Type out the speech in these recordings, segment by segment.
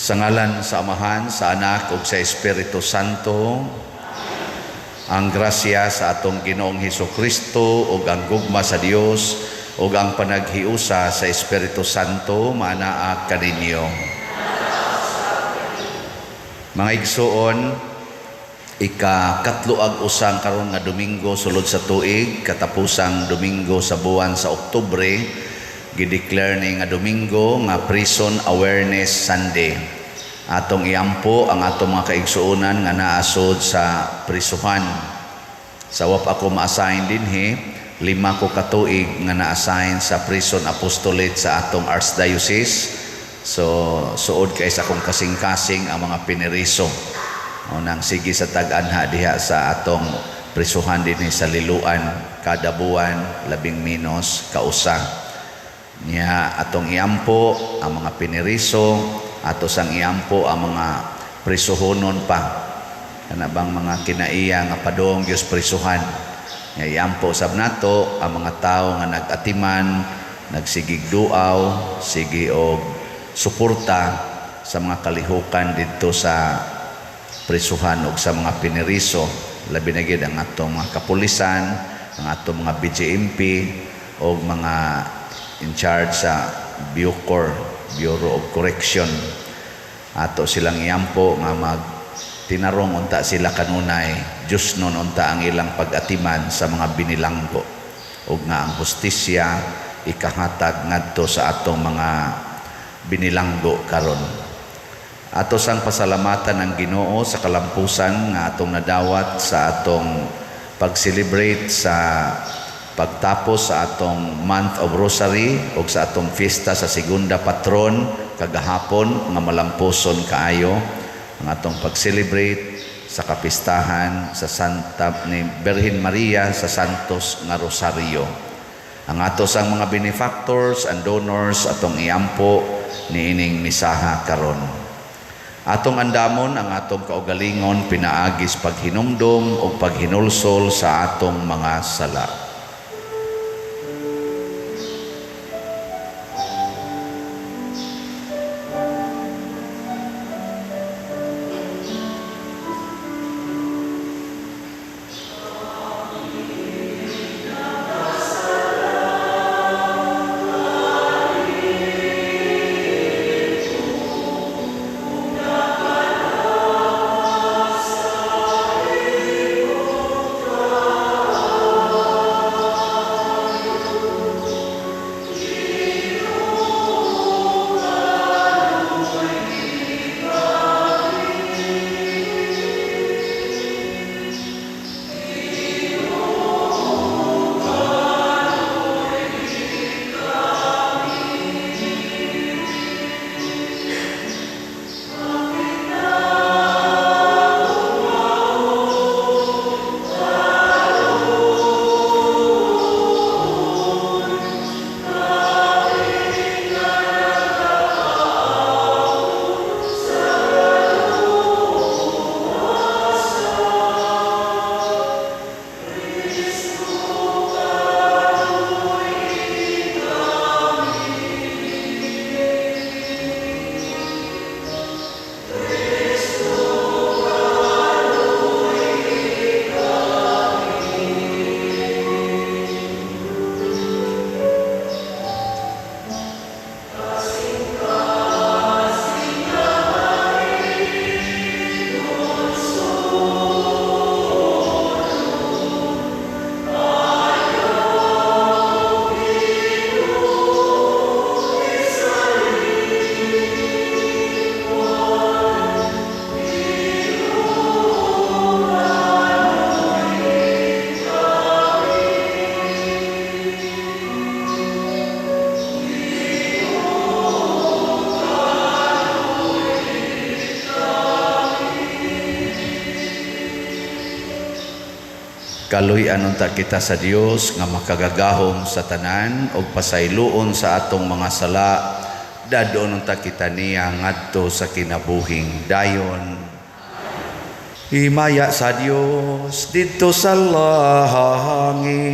Sa ngalan sa Amahan, sa Anak ug sa Espiritu Santo, ang grasya sa atong Ginoong Hesus Kristo ug ang gugma sa Dios ug ang panaghiusa sa Espiritu Santo maanaa kaninyo. Mga igsuon, ika-katlo ag usang karon nga Domingo sulod sa tuig, katapusang Domingo sa buwan sa Oktubre, gideclare ni nga Domingo nga Prison Awareness Sunday. Atong iampo ang atong mga kaigsuonan nga naasod sa prisuhan. Sa wa pa ako ma-assign dinhi, 5 ko katuig nga na-assign sa Prison Apostolate sa atong Archdiocese. So suod kay sa akong kasing-kasing ang mga piniriso. O nang sige sa tag-anha diha sa atong prisuhan dinhi sa Liloan kada buwan labing menos kausa. Niya atong iampo ang mga piniriso, ato sang iampo ang mga prisuhonon pa. Kana bang mga kinaiya nga padong Dios prisuhan. Nya iampo sab nato ang mga tawo nga nag-atiman, nagsigig duaw, sige og suporta sa mga kalihukan didto sa prisuhan og sa mga piniriso. Labi na gyud ang atong mga kapulisan, ang atong mga BJMP og mga in charge sa Bucor, Bureau of Correction. Ato silang iampo nga magtinarong unta sila kanunay, Diyos nun unta ang ilang pag-atiman sa mga binilanggo ug nga ang hustisya ikahatag ngadto sa atong mga binilanggo karon. Ato sang pasalamatan ang Ginoo sa kalampusan nga atong nadawat sa atong pag-celebrate sa pagtapos sa atong month of Rosary o sa atong fiesta sa Segunda Patron kagahapon nga malampuson kaayo ang atong pag-celebrate sa kapistahan sa Santa ni Birhen Maria sa Santos nga Rosario. Ang ato sang mga benefactors and donors atong iampo niining misaha karon. Atong andamon ang atong kaugalingon pinaagis paghinumdom o paghinulsol sa atong mga sala. Kaluy-an unta kita sa Dios nga makagagahom sa tanan ug pasayloon sa atong mga sala, dadon unta kita niya ngadto sa kinabuhing dayon. Himaya sa Dios didto sa langit.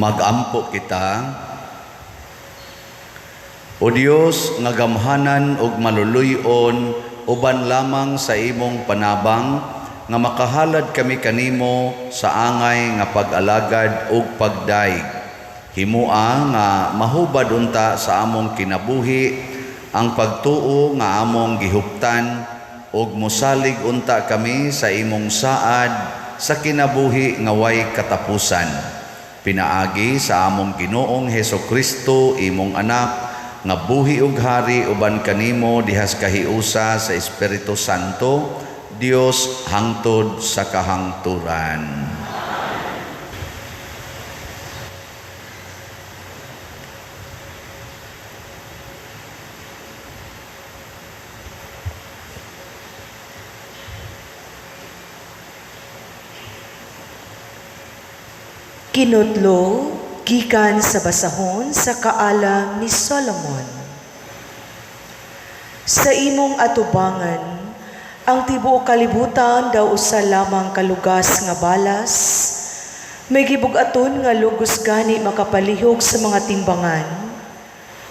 Magampo kita. O Dios nga gamhanan ug maluluy-on, uban lamang sa imong panabang nga makahalad kami kanimo sa angay nga pag-alagad ug pagdayeg. Himua nga mahubad unta sa among kinabuhi ang pagtuo nga among gihuptan ug mosalig unta kami sa imong saad sa kinabuhi nga way katapusan. Pinaagi sa among Ginoong Heso Kristo, imong anak, nga buhi ug hari uban kanimo dihas kahiusa sa Espiritu Santo, Dios hangtod sa kahangturan. Kinutlo gikan sa basahon sa kaalam ni Solomon. Sa imong atubangan, ang tibuok kalibutan daw usa lamang kalugas nga balas, may gibug-aton nga lugos gani makapalihog sa mga timbangan,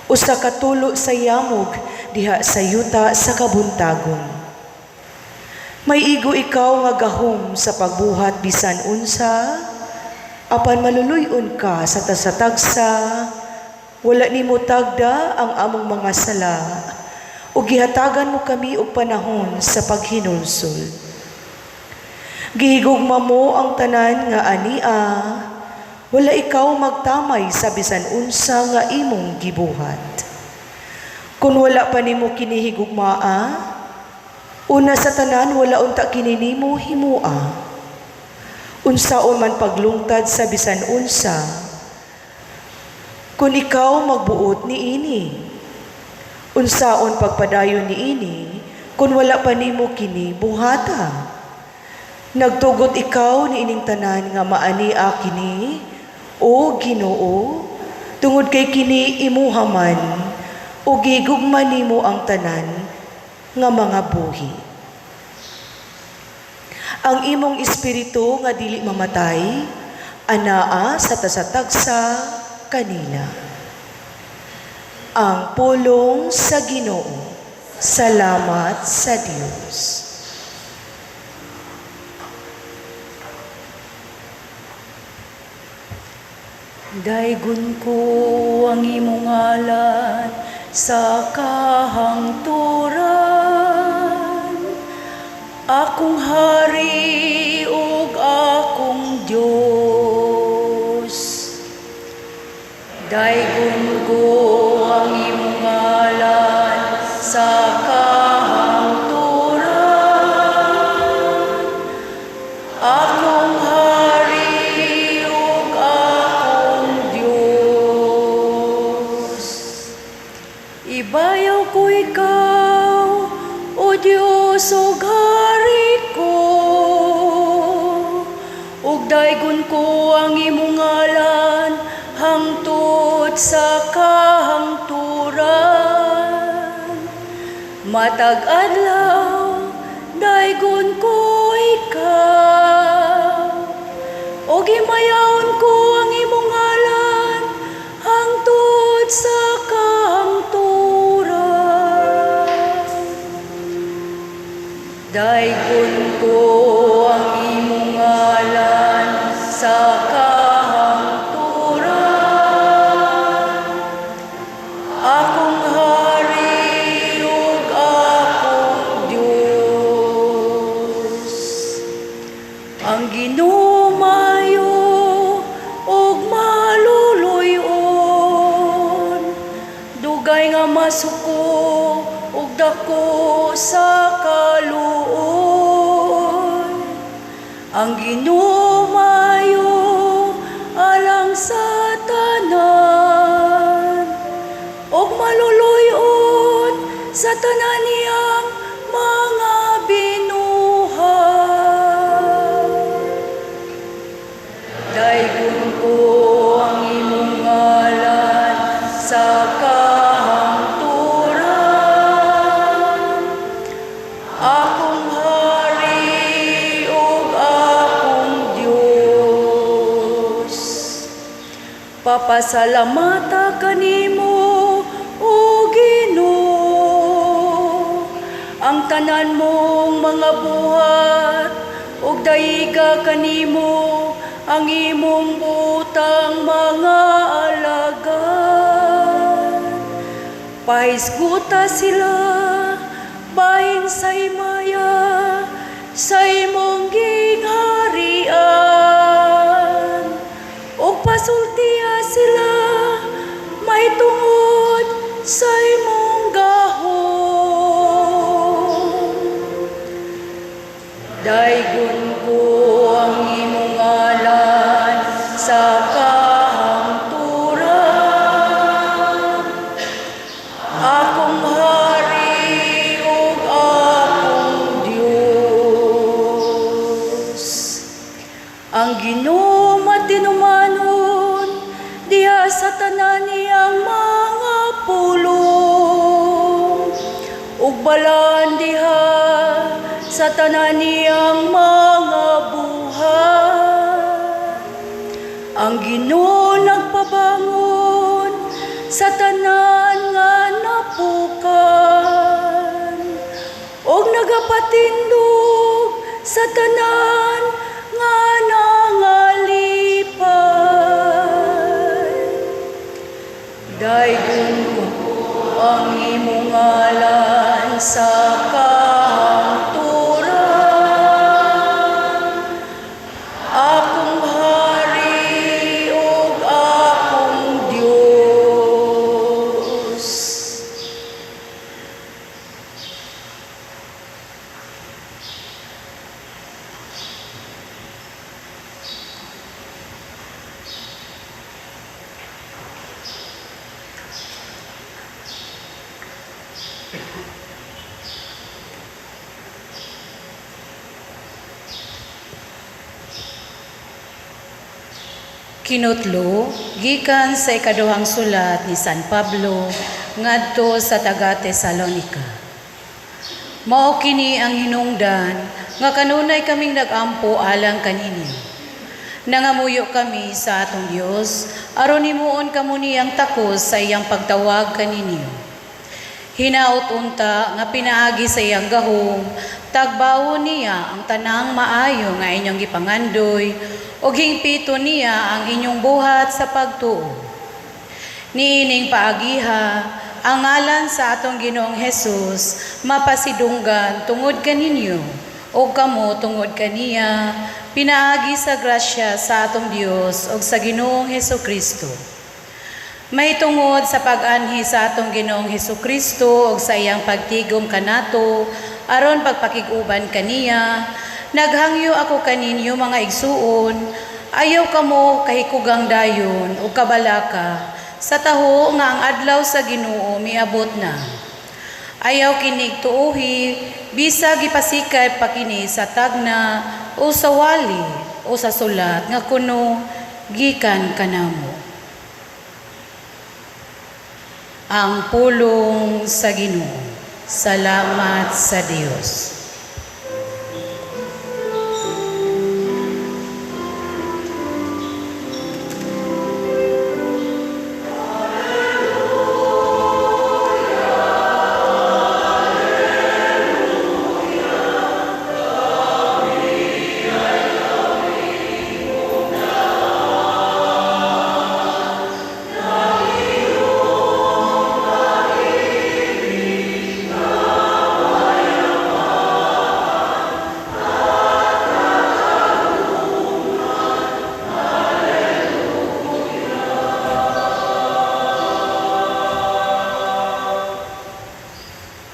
usa ka tulo sa yamog diha sa yuta sa kabuntagon. May igo ikaw nga gahom sa pagbuhat bisan unsa, apan maluluy-on ka sa tasatagsa, wala nimo tagda ang among mga sala, ug gihatagan mo kami og panahon sa paghinulsol. Gihigugma mo ang tanan nga ania, wala ikaw magtamay sa bisan unsa nga imong gibuhat. Kung wala pa nimo kinihigugmaa, una sa tanan wala unta kini nimo himua. Unsaon man paglungtad sa bisan unsa, kung ikaw magbuot niini. Unsaon pagpadayon niini, kung wala pa nimo kini buhata. Nagtugot ikaw niining tanan nga maania kini, o Ginoo, tungod kay kini imuha man, o gigugma nimo ang tanan nga mga buhi. Ang imong espiritu nga dili mamatay, anaa sa tasatagsa kanila. Ang pulong sa Ginoo. Salamat sa Dios. Daygon ko ang imong ngalan sa kahangturan, akong hari ug akong Dios. Daygon ko ang imong ngalan sa kahangturan, akong hari ug akong Dios. Ibayaw ko ikaw, O Dios, ug hari ko, ug daygon ko ang imong ngalan hangtod sa kahangturan. Matag adlaw daygon ko ikaw, ug himayaon ko ang imong ngalan hangtod sa kahangturan. Daygon ko ang imong ngalan sa kahangturan, akong hari ug akong Dios. Ang Ginoo maayo ug maluluy-on, dugay nga masuko ug dako sa kaluoy. Ang Ginoo maayo alang sa tanan, ug maluluy-on sa tanan niyang mga binuhat. Daygon ko ang imong ngalan sa kahangturan, akong hari ug akong Dios. Mapasalamata kanimo, o Ginoo, ang tanan mong mga buhat, ug daiga kanimo ang imong butang mga alagad. Pahisguta sila bahin sa himaya sa imong gingharian, ug pasultiha sila mahitungod sa imong gahom. Daygon ko ang imong ngalan sa kahangturan, akong hari ug akong Dios. Ang Ginoo matinumanon diha sa tanan niyang mga pulong, ug balaan diha sa tanan niyang mga buhat. Ang Ginoo nagpabangon sa tanan nga napukan, ug nagapatindog sa tanan nga nangalipay. Daygon ko ang imong ngalan sa kahangturan, akong hari ug akong Dios. Kinutlo gikan sa ikaduhang sulat ni San Pablo ngadto sa taga Tesalonika. Mao kini ang hinungdan nga kanunay kaming nagampo alang kaninyo. Nangamuyo kami sa atong Dios aron himuon kamo niyang takos sa iyang pagtawag kaninyo. Hinaut unta nga pinaagi sa iyang gahom, tagbawon niya ang tanang maayo nga inyong gipangandoy ug hingpito niya ang inyong buhat sa pagtuo. Niining paagiha, ang ngalan sa atong Ginoong Hesus mapasidunggan tungod kaninyo ug kamo tungod kaniya, pinaagi sa grasya sa atong Dios ug sa Ginoong Hesukristo. Mahitungod sa pag-anhi sa atong Ginoong Hesukristo ug sa iyang pagtigom kanato aron pagpakig-uban kaniya, naghangyo ako kaninyo mga igsuon, ayaw kamo kahikugang dayon ug kabalaka sa taho nga ang adlaw sa Ginoo miabot na. Ayaw kinig tuohi, bisag gipasikay pa kini sa tagna o sa wali o sa sulat nga kuno gikan kanamo. Ang pulong sa Ginoo. Salamat sa Dios.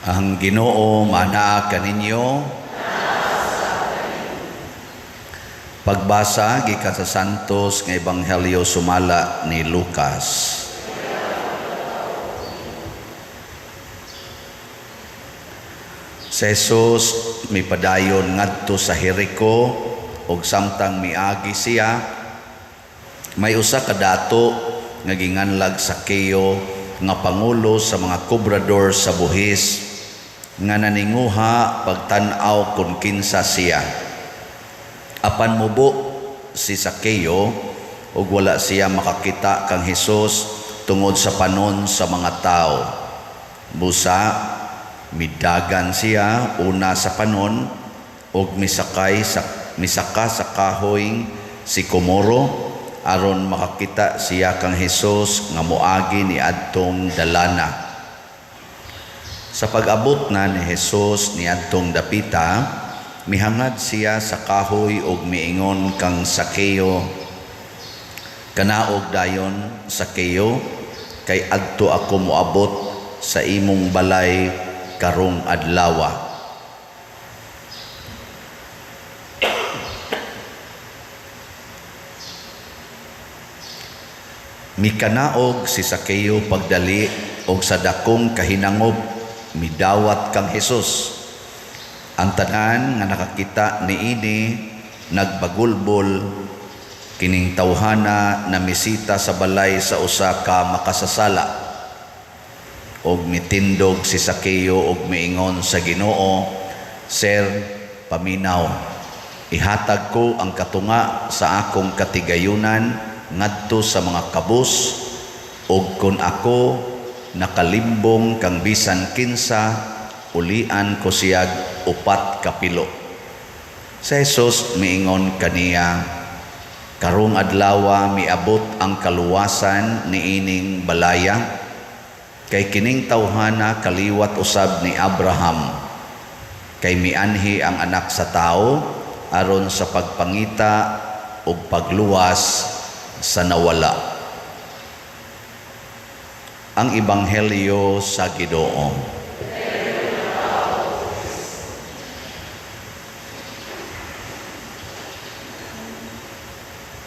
Ang Ginoo manaa kaninyo. Pagbasa gikan sa Santos nga Ebanghelyo sumala ni Lucas. Si Jesus mipadayon ngadto sa Jericho ug samtang miagi siya, may usa ka dato nga ginganlag Sakeo nga pangulo sa mga kobrador sa buhis nga naninguha pagtan-aw kun kinsa siya. Apan mubo si Sakeo Ug wala siya makakita kang Hesus tungod sa panon sa mga tao. Busa midagan siya una sa panon ug misaka sa kahoy sikomoro aron makakita siya kang Hesus nga moagi ni adtong dalana. Sa pag-abot na ni Hesus niadtong dapita, mihangad siya sa kahoy ug miingon kang Sakeo, "Kanaog dayon, Sakeo, kay adto ako moabot sa imong balay karong adlawa." Mikanaog si Sakeo pagdali og sa dakong kahinangop midawat kang Hesus. Ang tanan nga nakakita niini nagbagulbol, "Kining tawhana na misita sa balay sa usa ka makasasala." Og mitindog si Sakeo og miingon sa Ginoo, "Sir, paminaw. Ihatag ko ang katunga sa akong katigayunan ngadto sa mga kabus, og kun ako nakalimbong kang bisan kinsa, ulian ko siyag 4 kapilo." Si Jesus miingon kaniya, "Karong adlawa miabot ang kaluwasan niining balaya, kay kining tawhana kaliwat usab ni Abraham. Kay mianhi ang anak sa tao aron sa pagpangita ug pagluwas sa nawala." Ang Ebanghelyo sa Ginoo.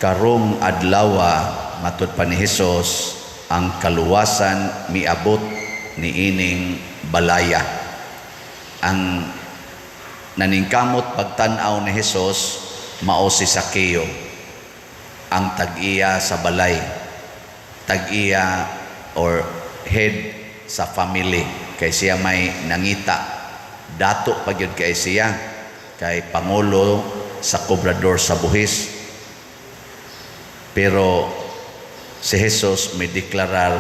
Karong adlawa, matud pa ni Hesus, ang kaluwasan miabot niining balaya. Ang naningkamot pagtan-aw ni Hesus mao si Sakeo, ang tag-iya sa balay, tag-iya or head sa family, kay siya may nangita. Dato pa gyud kay siya, kay pangulo sa kobrador sa buhis. Pero si Jesus may deklarar,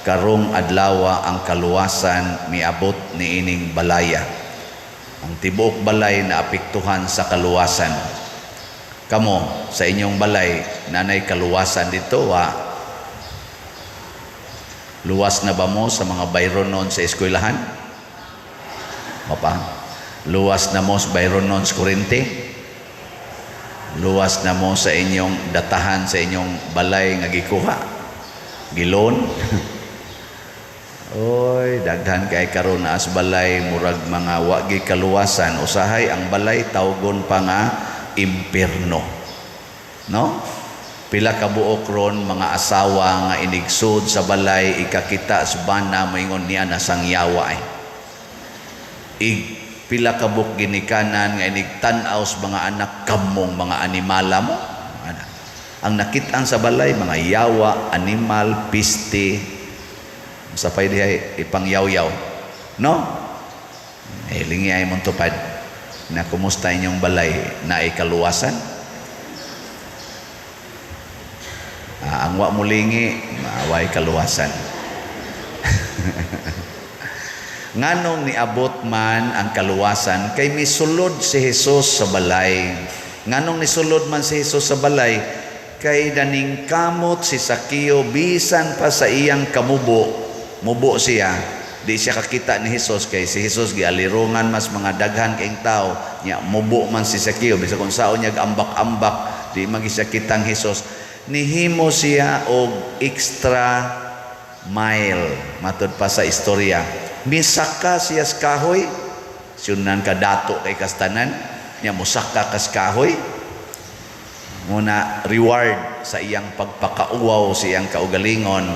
karong adlawa ang kaluwasan miabot niining balaya. Ang tibuok balay na apektuhan sa kaluwasan. Kamo sa inyong balay, nanay kaluwasan dito, wa? Luwas na ba mo sa mga bayronon sa eskwelahan? Mapa? Luwas na mo sa bayronon sa kurente? Luwas na mo sa inyong datahan, sa inyong balay nga gikuha? Gilon? Oy, daghan kay karon na as balay, murag mga wagi kaluwasan. Usahay ang balay tawgon pa nga impierno. No? Pila ka buok ron mga asawa nga inigsud sa balay, ikakita sa bana, moingon niya na sangyawa ay. Pila ka buok ginikanan nga inigtan-aw sa mga anak, kamong mga animala mo. Ana. Ang nakit-an sa balay, mga yawa, animal, piste, sa pay dihay ipangyaw-yaw. No? Lingi ay mong tupad na kumusta inyong balay na ikaluwasan? Ang wa mulingi, maaway kaluwasan. Nganong niabot man ang kaluwasan, kay misulod si Jesus sa balay. Nganong nisulod man si Jesus sa balay, kay naningkamot si Sakeo bisan pa sa iyang kamubo. Mubo siya, di siya kakita ni Jesus, kay si Jesus gialirungan mas mga daghan kaing tao. Nya mubo man si Sakeo, bisan kung saon niya ambak-ambak, di magi siya kitang Jesus. Nihimo siya og extra mile, matud pa sa istorya. Misaka siya sa kahoy, sunan ka dato kay kastanan, nya musaka kas kahoy. Muna reward sa iyang pagpakauwaw sa iyang kaugalingon,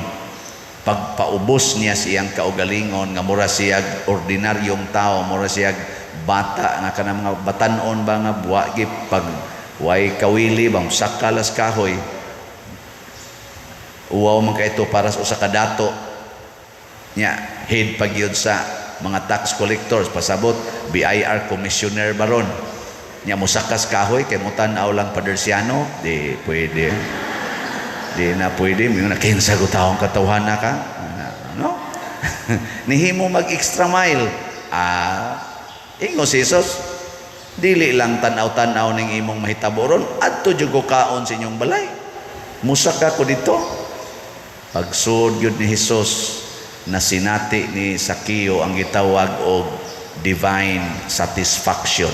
pagpaubos niya sa iyang kaugalingon nga mura siyag ordinaryong tao, mura siyag bata nga kanang mga batan-on ba nga buwagi pag way kawili bang musaka las kahoy. Uwaw man kay ito para sa usa ka dato. Nya head pa gyud sa mga tax collectors, pasabot BIR commissioner baron. Nya mosakas kahoy kay motan-aw lang Padersiano, di pwede. Di na pwede, mo na kinsa ko taong katawhan na ka. No? Nihimo mag extra mile. Ah, ingon si Jesus, dili lang tan-aw-tan-aw ning imong mahitabo ron, adto jud ko kaon sa inyong balay. Musaka ko dito. Pagsud gyud ni Jesus, nasinati ni Sakeo ang gitawag og divine satisfaction.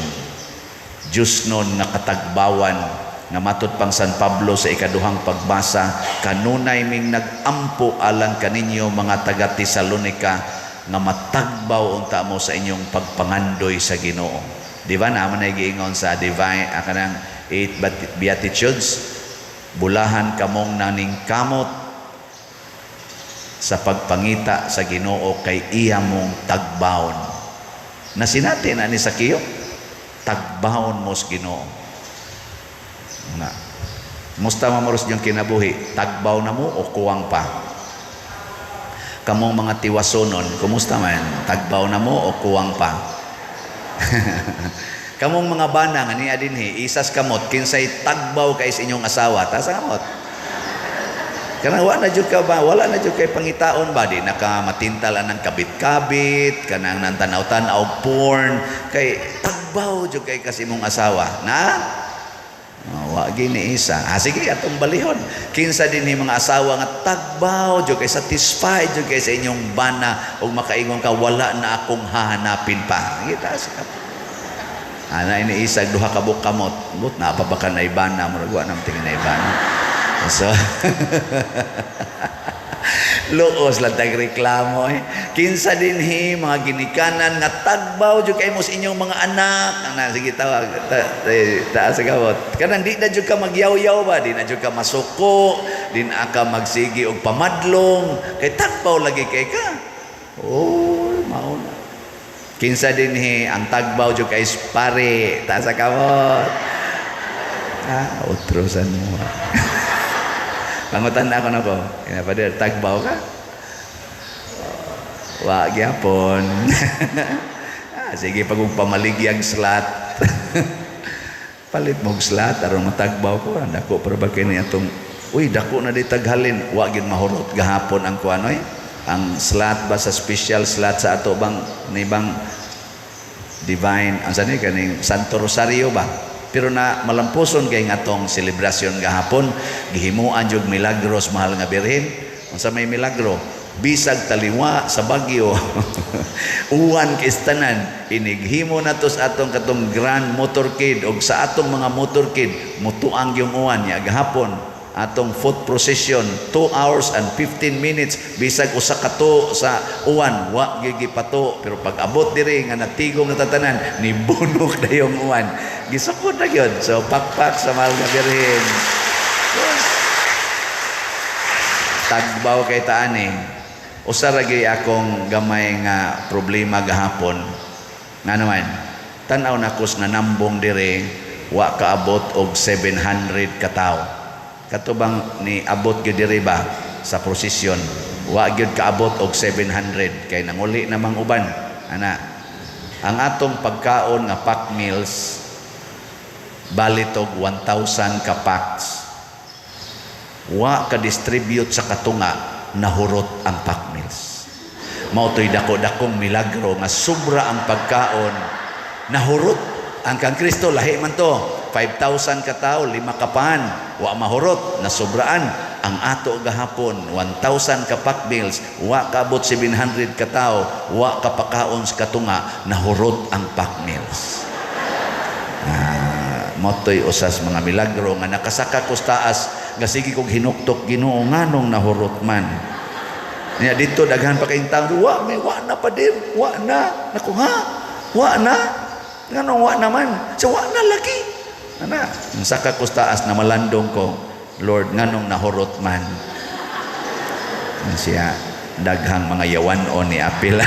Diyos nun nga katagbawan nga matud pang San Pablo sa ikaduhang pagbasa, kanunay ming nagampo alang kaninyo mga taga Tesalonika nga matagbaw unta mo sa inyong pagpangandoy sa Ginoo. Di ba naman ay giingon sa divine kanang 8 beatitudes, bulahan kamong naningkamot sa pagpangita sa Ginoo kay iya mong tagbawon. Nasinati na ni Sakeo, tagbawon mo sa Ginoo. Na. Musta mamoros yung kinabuhi, tagbaw na mo o kuwang pa? Kamong mga tiwasonon, kumusta man? Tagbaw na mo o kuwang pa? Kamong mga bana nga niya dinhi, isas kamot, kinsay tagbaw kay sa inyong asawa, tasa kamot. Kanang wa na jud ka ba, wala na jud kay pangitaon ba, di naka matintal anang kabit-kabit, kanang nantanaw-tanaw porn, kay tagbaw jud kay kasi imong asawa, na? Oh, wa gini isa. Ah, sige, atong balihon. Kinsa dinhi mga asawa nga tagbaw jud kay satisfied jud kay sa inyong bana ug makaingon ka wala na akong hahanapin pa. Kita sa kamot. Ana ini isag duha ka buok kamot. But na pa ba ka na ibana, murag wa nam tingin na ibana. So luos lang tag reklamo eh. Kinsa dinhi mga ginikanan nga tagbaw jud kay mo sa inyong mga anak. Ana sige tawag taas sa kamot. Kanang di na jud ka magyaw-yaw ba, di na jud ka masuko, di na ka magsigi og pamadlong, kay tagbaw lagi kay ka. Oh, mao na. Kinsa dinhi ang tagbaw jud kay pare, taas sa kamot. Ah, utrosan mo. Pangutan na ako na ko. Ina pader, tagbaw ka? Wa gyapon. Ah, sige pag pamaligyag slot. Palit mo og slot aron matagbaw ko. Ang dako pero ba kini atong uy dako na di taghalin, wa gyud mahurot gahapon ang kuan oy. Ang slot ba sa special slot sa ato bang ni bang divine ang sani kaning Santo Rosario ba? Pero na malampuson kay nga atong selebrasyon gahapon, gihimuan jud milagros mahal nga birhen. Unsa may milagro? Bisag taliwa sa Bagyo. Uwan kay tanan, inighimo nato sa atong katong grand motorcade og sa atong mga motorcade mutuang yung uwan niya gahapon. Atong foot procession 2 hours and 15 minutes bisag usa ka to sa uwan wa gyud gipato, pero pag abot diri nga natigom na tatanan nibunok na yung uwan, gisukod na gyud. So pakpak sa mahal nga birhen. Tagbaw kay taani. Usa ra gyud akong gamay nga problema gahapon. Ngano man, tan-aw na kos na nambong diri wa kaabot og 700 ka tawo. Katubang ni abot gyud diri ba sa prosesyon, wa gyud kaabot og 700 kay nanguli namang uban. Ana, ang atong pagkaon nga pack meals balitog 1,000 ka packs. Wa ka distribute sa katunga, nahurot ang pack meals. Mao to'y dako-dakong milagro nga sobra ang pagkaon, nahurot. Ang kang Kristo lahi man to, 5,000 ka tawo, 5 ka pan, wa mahurot, nasubraan. Ang ato gahapon, 1,000 ka pack meals, wa kaabot 700 ka tawo, wa kapakaon sa katunga, nahurot ang pack meals. Motoy usas mga milagro nga nakasaka ko sa taas nga sige kog hinuktok Ginoo nganong nahurot man. Nya dito daghan pa kayong tao, wa may wa na pa dir, wa na. Naku ha? Wa na. Nganong wa naman? So wa na lagi. Ana, saka ko sa taas na malandong ko, Lord nganong nahurot man. Siya daghang mga yawan-on ni apila.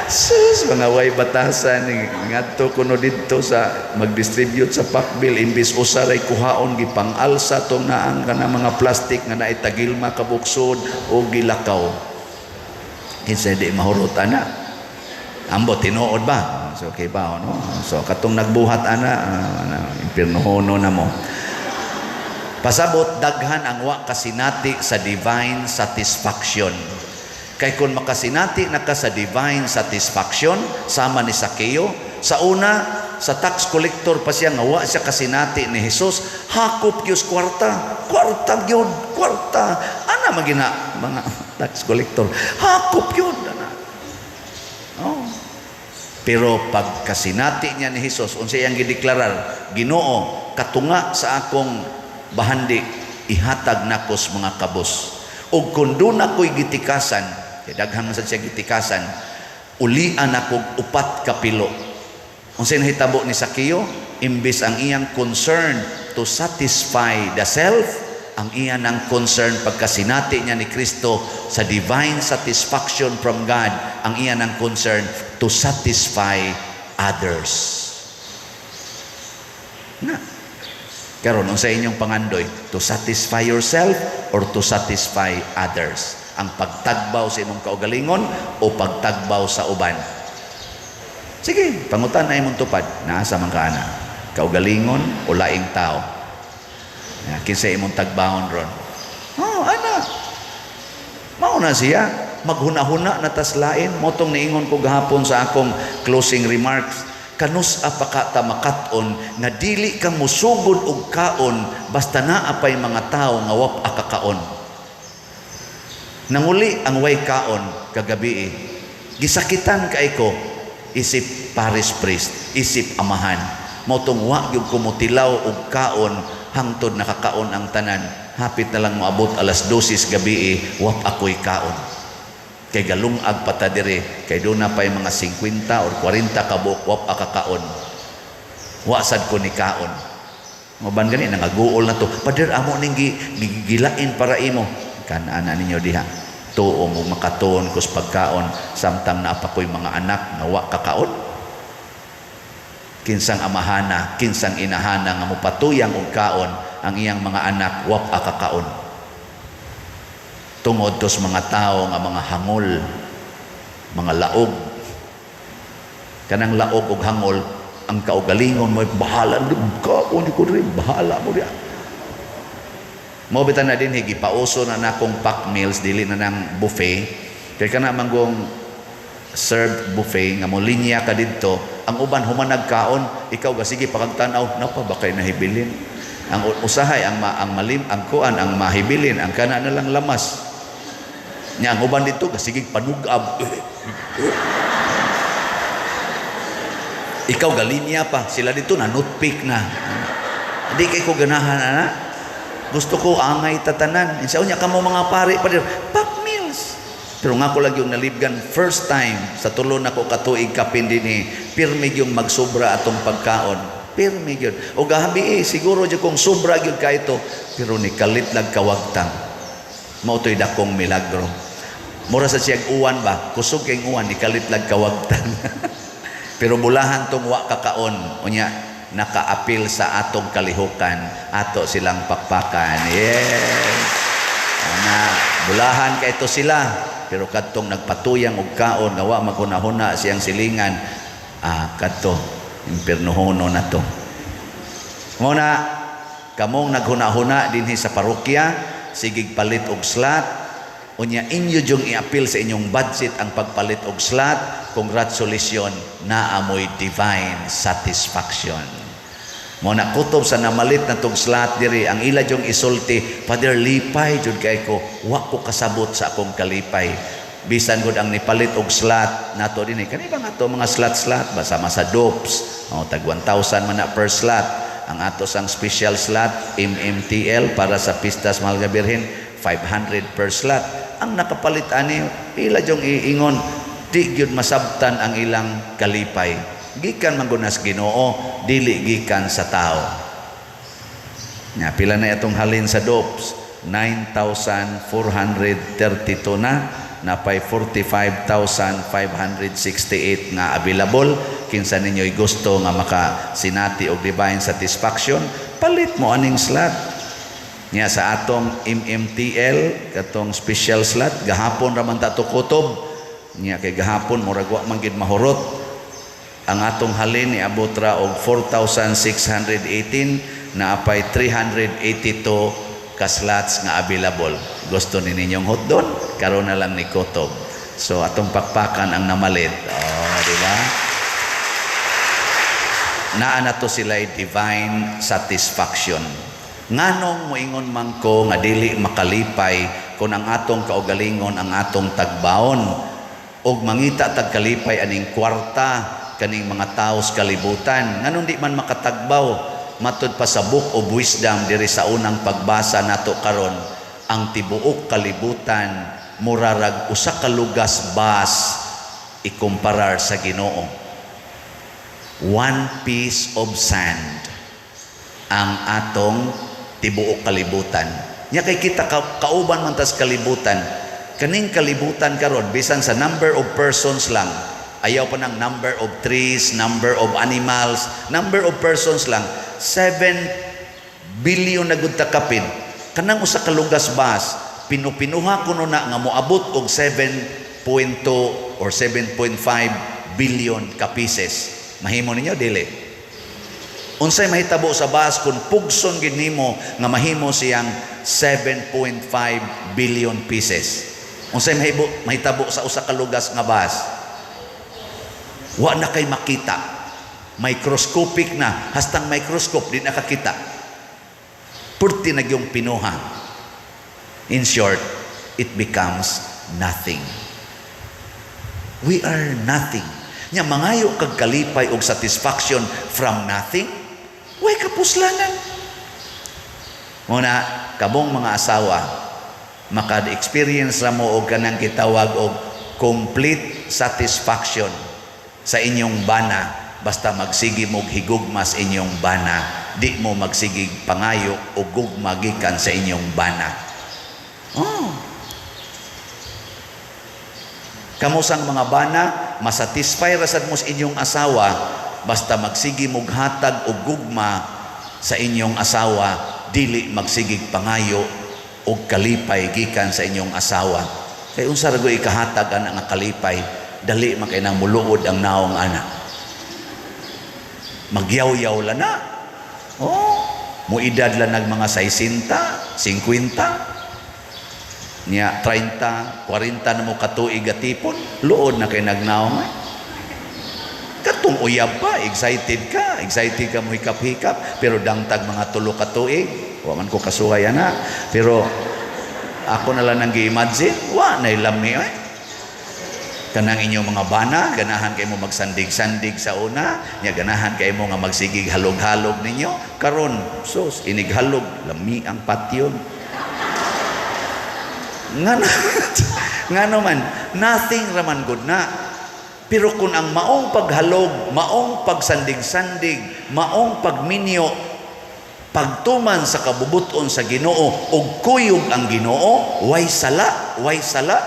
Sus, mga way batasan ngadto kuno didto sa mag-distribute sa pack bill imbis usa ray kuhaon gipang-alsa tong naang kana mga plastic nga naay tagilma ka buksod o gilakaw. Kinsa di mahurot ana? Ambot tinuod ba? So okay ba no? So katong nagbuhat ana, ana impiernohono na mo. Pasabot, daghan ang wa kasinati sa divine satisfaction. Kay kung makasinati na ka sa divine satisfaction, sama ni Sakeo, sa una, sa tax collector pa siya nga wa siya kasinati ni Jesus, hakop gyud kwarta, kwarta gyud, kwarta. Ana magina mga tax collector, hakop gyud ana. Oh. Pero pag kasinati niya ni Jesus, unsa iyang gideklarar? "Ginoo, katunga sa akong bahandi ihatag nako sa mga kabus. Ug kung duna ko'y gitikasan," kay daghan man sad siya gitikasan, "ulian ako upat ka pilo." Unsay nahitabo ni Sakeo? Imbes ang iyang concern to satisfy the self, ang iya ng concern pagkasinati niya ni Kristo sa divine satisfaction from God, ang iya ng concern to satisfy others. Na. Karon, unsa inyong pangandoy? To satisfy yourself or to satisfy others? Ang pagtagbaw sa imong kaugalingon o pagtagbaw sa uban? Sige, pangutan na imong tupad. Naasa man ka ana? Kaugalingon o laing tao? Ya, kinsa imong tagbawon ron? Oh, ana. Mao na siya. Maghuna-huna na tas lain. Mao tong niingon ko gahapon sa akong closing remarks. Kanus-a pa ka ta makat-on nga dili ka musugod og kaon basta naa pay mga tawo nga wa pa kakaon? Nanguli ang way kaon kagabi. Gisakitan kay ko isip parish priest, isip amahan. Mao tong wa gyud ko motilaw og kaon hangtod nakakaon ang tanan. Hapit na lang moabot alas 12 gabi, wa pa ako'y kaon. Kay galungag pa ta diri, kay duna pay mga 50 or 40 ka buok wa pa kakaon. Wa sad ko ni kaon. Uban gani nangaguol na to. "Pader, amo ning gilain para imo." Kanana ninyo diha. Tuo mo makatuon kus pagkaon samtang naa pa ko'y mga anak nga wa kakaon? Kinsang amahana, kinsang inahana nga mopatuyang og kaon ang iyang mga anak wa pa kakaon? Tungod tos mga tao nga mga hangol, mga laog. Kanang laog og hangol, ang kaugalingon mo bahala kaon ko diri, bahala mo diha. Mao bitan na din gipauso na nakong pack meals, dili na nang buffet. Kay kana manggong served buffet nga mo linya ka didto, ang uban human nagkaon, ikaw ga sige pakagtan-aw, napa ba kay nahibilin? Ang usahay ang ma, ang malim ang kuan ang mahibilin ang kana na lang lamas. Nya ang uban didto ga sige panugab. Ikaw galinya pa, sila dito na notpick na. Di kay ko ganahan ana. Gusto ko angay tatanan. Insa unya kamo mga pare pa pack meals. Pero nga ko lang yung nalibgan first time sa tulo na ko katuig kapin dinhi, pirmi yung magsobra atong pagkaon. Pirmi gyud. O gabi eh, siguro jud kung sobra gyud ka ito, pero ni kalit lang kawagtang. Mao to'y dakong milagro. Mura sa siyag uwan ba? Kusog kay uwan, ni kalit lang kawagtang. Pero bulahan tong wa kakaon. Unya, nakaapil sa atong kalihukan, ato silang pakpakan. Yes. Ana, bulahan kay ito sila. Pero kadtong nagpatuyang og kaon nga wa maghunahuna siyang silingan, kadto impiernohono na to. Muna kamong naghuna-huna dinhi sa parokya, sigig palit og slot, unya inyo jung iapil sa inyong budget ang pagpalit og slot, congratulations, naamoy divine satisfaction. Mo na kutob sa namalit na tong slot diri, ang ila jung isulti, "Father, lipay jud kay ko, wa ko kasabot sa akong kalipay." Bisan gud ang nipalit og slot nato dinhi, kani ba nga to mga slot-slot basta sa dopes, oh, tag 1,000 man na per slot. Ang ato sang special slot MMTL para sa Pistas Mahal nga Birhen, 500 per slot. Ang nakapalit ani, pila jung iingon, di gyud masabtan ang ilang kalipay. Gikan man gunas Ginoo, dili gikan sa tao. Nya pila na itong halin sa dopes? 9,432 na, napay 45,568 nga available. Kinsa ninyo'y gusto nga makasinati og divine satisfaction, palit mo aning slot. Nya sa atong MMTL katong special slot, gahapon ra man ta to kutob. Nya kay gahapon murag wa man gid mahurot. Ang atong halin niabot ra og 4,618. Naa pay 382 ka slots nga available. Gusto ni ninyong hotdon? Karon na lang ni kutob. So atong pakpakan ang namalit. Oh, di ba? Naa na to sila divine satisfaction. Nganong moingon man ko nga dili makalipay kung ang atong kaugalingon ang atong tagbaon og mangita tag kalipay aning kwarta, kaning mga tawo sa kalibutan? Nganong di man makatagbaw? Matud pa sa Book of Wisdom diri sa unang pagbasa nato karon, ang tibuok kalibutan murarag usa ka lugas bas ikumparar sa Ginoo. One piece of sand ang atong tibuok kalibutan. Nya kay kita kauban man tas kalibutan. Kaning kalibutan karon, bisan sa number of persons lang, ayaw pa ng number of trees, number of animals, number of persons lang, 7 billion na gud ta kapin. Kanang usa ka lugas bas, pinupinuha kuno na nga moabot og 7.2 or 7.5 billion ka pieces. Mahimo ninyo, dili? Unsay mahitabo sa bas kung pugson gid nimo nga mahimo siyang 7.5 billion pieces? Unsay mahitabo sa usa ka lugas nga bas? Wa na kay makita. Microscopic na, hastang microscope di nakakita. Purti na yung pinuha. In short, it becomes nothing. We are nothing. Nya mangayo kag kalipay og satisfaction from nothing, way kapuslanan. Muna, kamong mga asawa, maka-experience ra mo og kanang kitawag og complete satisfaction sa inyong bana basta magsige mo higugma sa inyong bana, di mo magsigig pangayo o gugma gikan sa inyong bana. Oh. Kamo sang mga bana, masatisfy rasad mo sa inyong asawa basta magsige mo hatag og gugma sa inyong asawa, dili magsigig pangayo og kalipay gikan sa inyong asawa. Kay unsa ra gud ikahatag ana nga kalipay? Dali man kay nang muluod ang naong ana. Magyawyaw la na. Oh, muidad la nag mga 60, 50. Nya 30, 40 na mo katuig atipon, luod na kay nagnaong eh. Katong uyab pa, excited ka mo hikap-hikap, pero dangtag mga 3 ka tuig, wa man ko kasuhay ana, pero ako na lang nang gi-imagine, wa na lami eh. Kanang inyong mga bana, ganahan kay mo magsandig-sandig sa una, nya ganahan kay mo nga magsigig halog-halog ninyo, karon sus inighalog, lami ang patyon. Ngano, ngano man, nothing raman gud na. Pero kung ang maong paghalog, maong pagsandig-sandig, maong pagminyo, pagtuman sa kabubuton sa Ginoo og kuyog ang Ginoo, way sala, way sala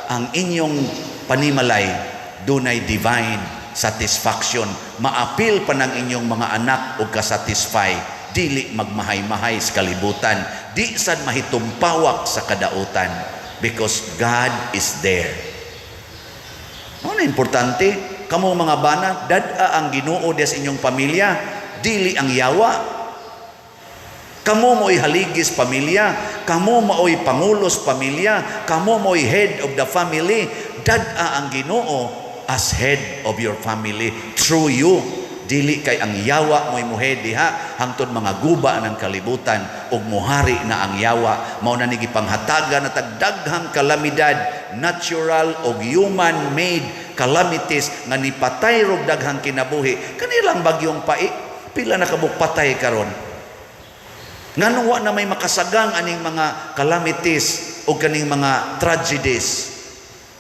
ang inyong panimalay, dunay divine satisfaction. Maapil pa ng inyong mga anak og kasatisfy, dili magmahay-mahay sa kalibutan, di sad mahitumpawak sa kadautan, because God is there. Ano na importante? Kamo mga bana, dad-a ang Ginoo diya sa inyong pamilya, dili ang yawa. Kamo mo'y haligis pamilya, kamo mao'y pangulos pamilya, kamo mo'y head of the family. Dad-a ang Ginoo as head of your family through you. Dili kay ang yawa mo'y muhead diha hangtod mga guba ng kalibutan ug muhari na ang yawa. Mao na ni gipanghatagan na tagdaghang kalamidad, natural og human made calamities nga nipatay rog daghang kinabuhi. Kanilang bagyong Pai, pila na kabuk patay karon? Nganong wa na may makasagang aning mga calamities o kaning mga tragedies,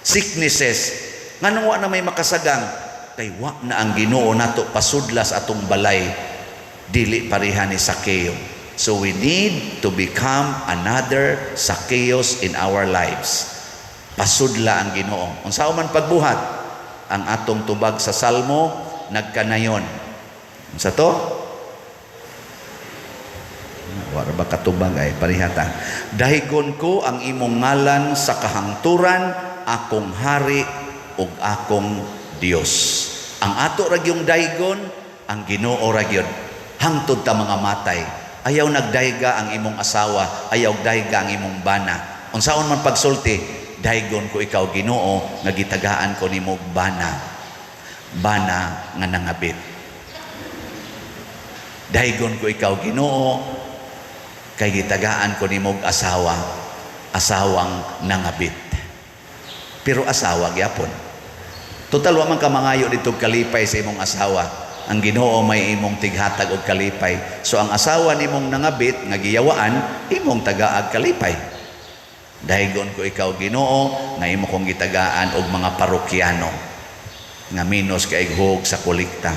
sicknesses? Nganong wa na may makasagang? Kay wa na ang Ginoo nato pasudlas atong balay, dili pareha ni Sakeo. So we need to become another Zacchaeus in our lives. Pasudla ang Ginoo. Unsa man pagbuhat? Ang atong tubag sa Salmo nagkanayon. Unsa to? Wala ba katubag ay parihata. Dahigon ko ang imong ngalan sa kahangturan, akong hari ug akong Dios. Ang ato ra gyung daygon, ang Ginoo ra gyud hangtod ta mga matay. Ayaw nagdayga ang imong asawa, ayaw dayga ang imong bana. Unsaon man pagsulti, daygon ko ikaw, Ginoo, nga gitagaan ko nimo bana. Bana nga nangabit. Daygon ko ikaw, Ginoo, kay gitagaan ko nimo asawa, asawang nangabit. Pero asawa gyapon. Total wa man ka mangayo dito kalipay sa imong asawa. Ang Ginoo may imong tighatag og kalipay. So ang asawa nimong nangabit nga giyawaan, imong tagaag kalipay. Daygon ko ikaw, Ginoo, nga imo kong gitagaan og mga parokyano nga minus kay hug sa kolekta.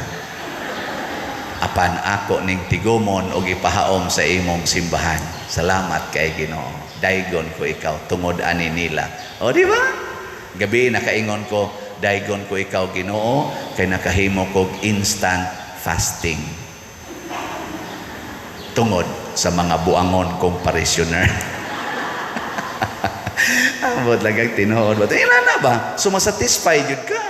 Apan ako ning tigumon og ipahaom sa imong simbahan. Salamat kay Ginoo. Daygon ko ikaw tungod ani nila. O, di ba? Gabi nakaingon ko, daygon ko ikaw, Ginoo, kay nakahimo kog instant fasting. Tungod sa mga buangon kong parishioner. Ambot lang ang tinuod. But ila na ba? So masatisfy jud ka.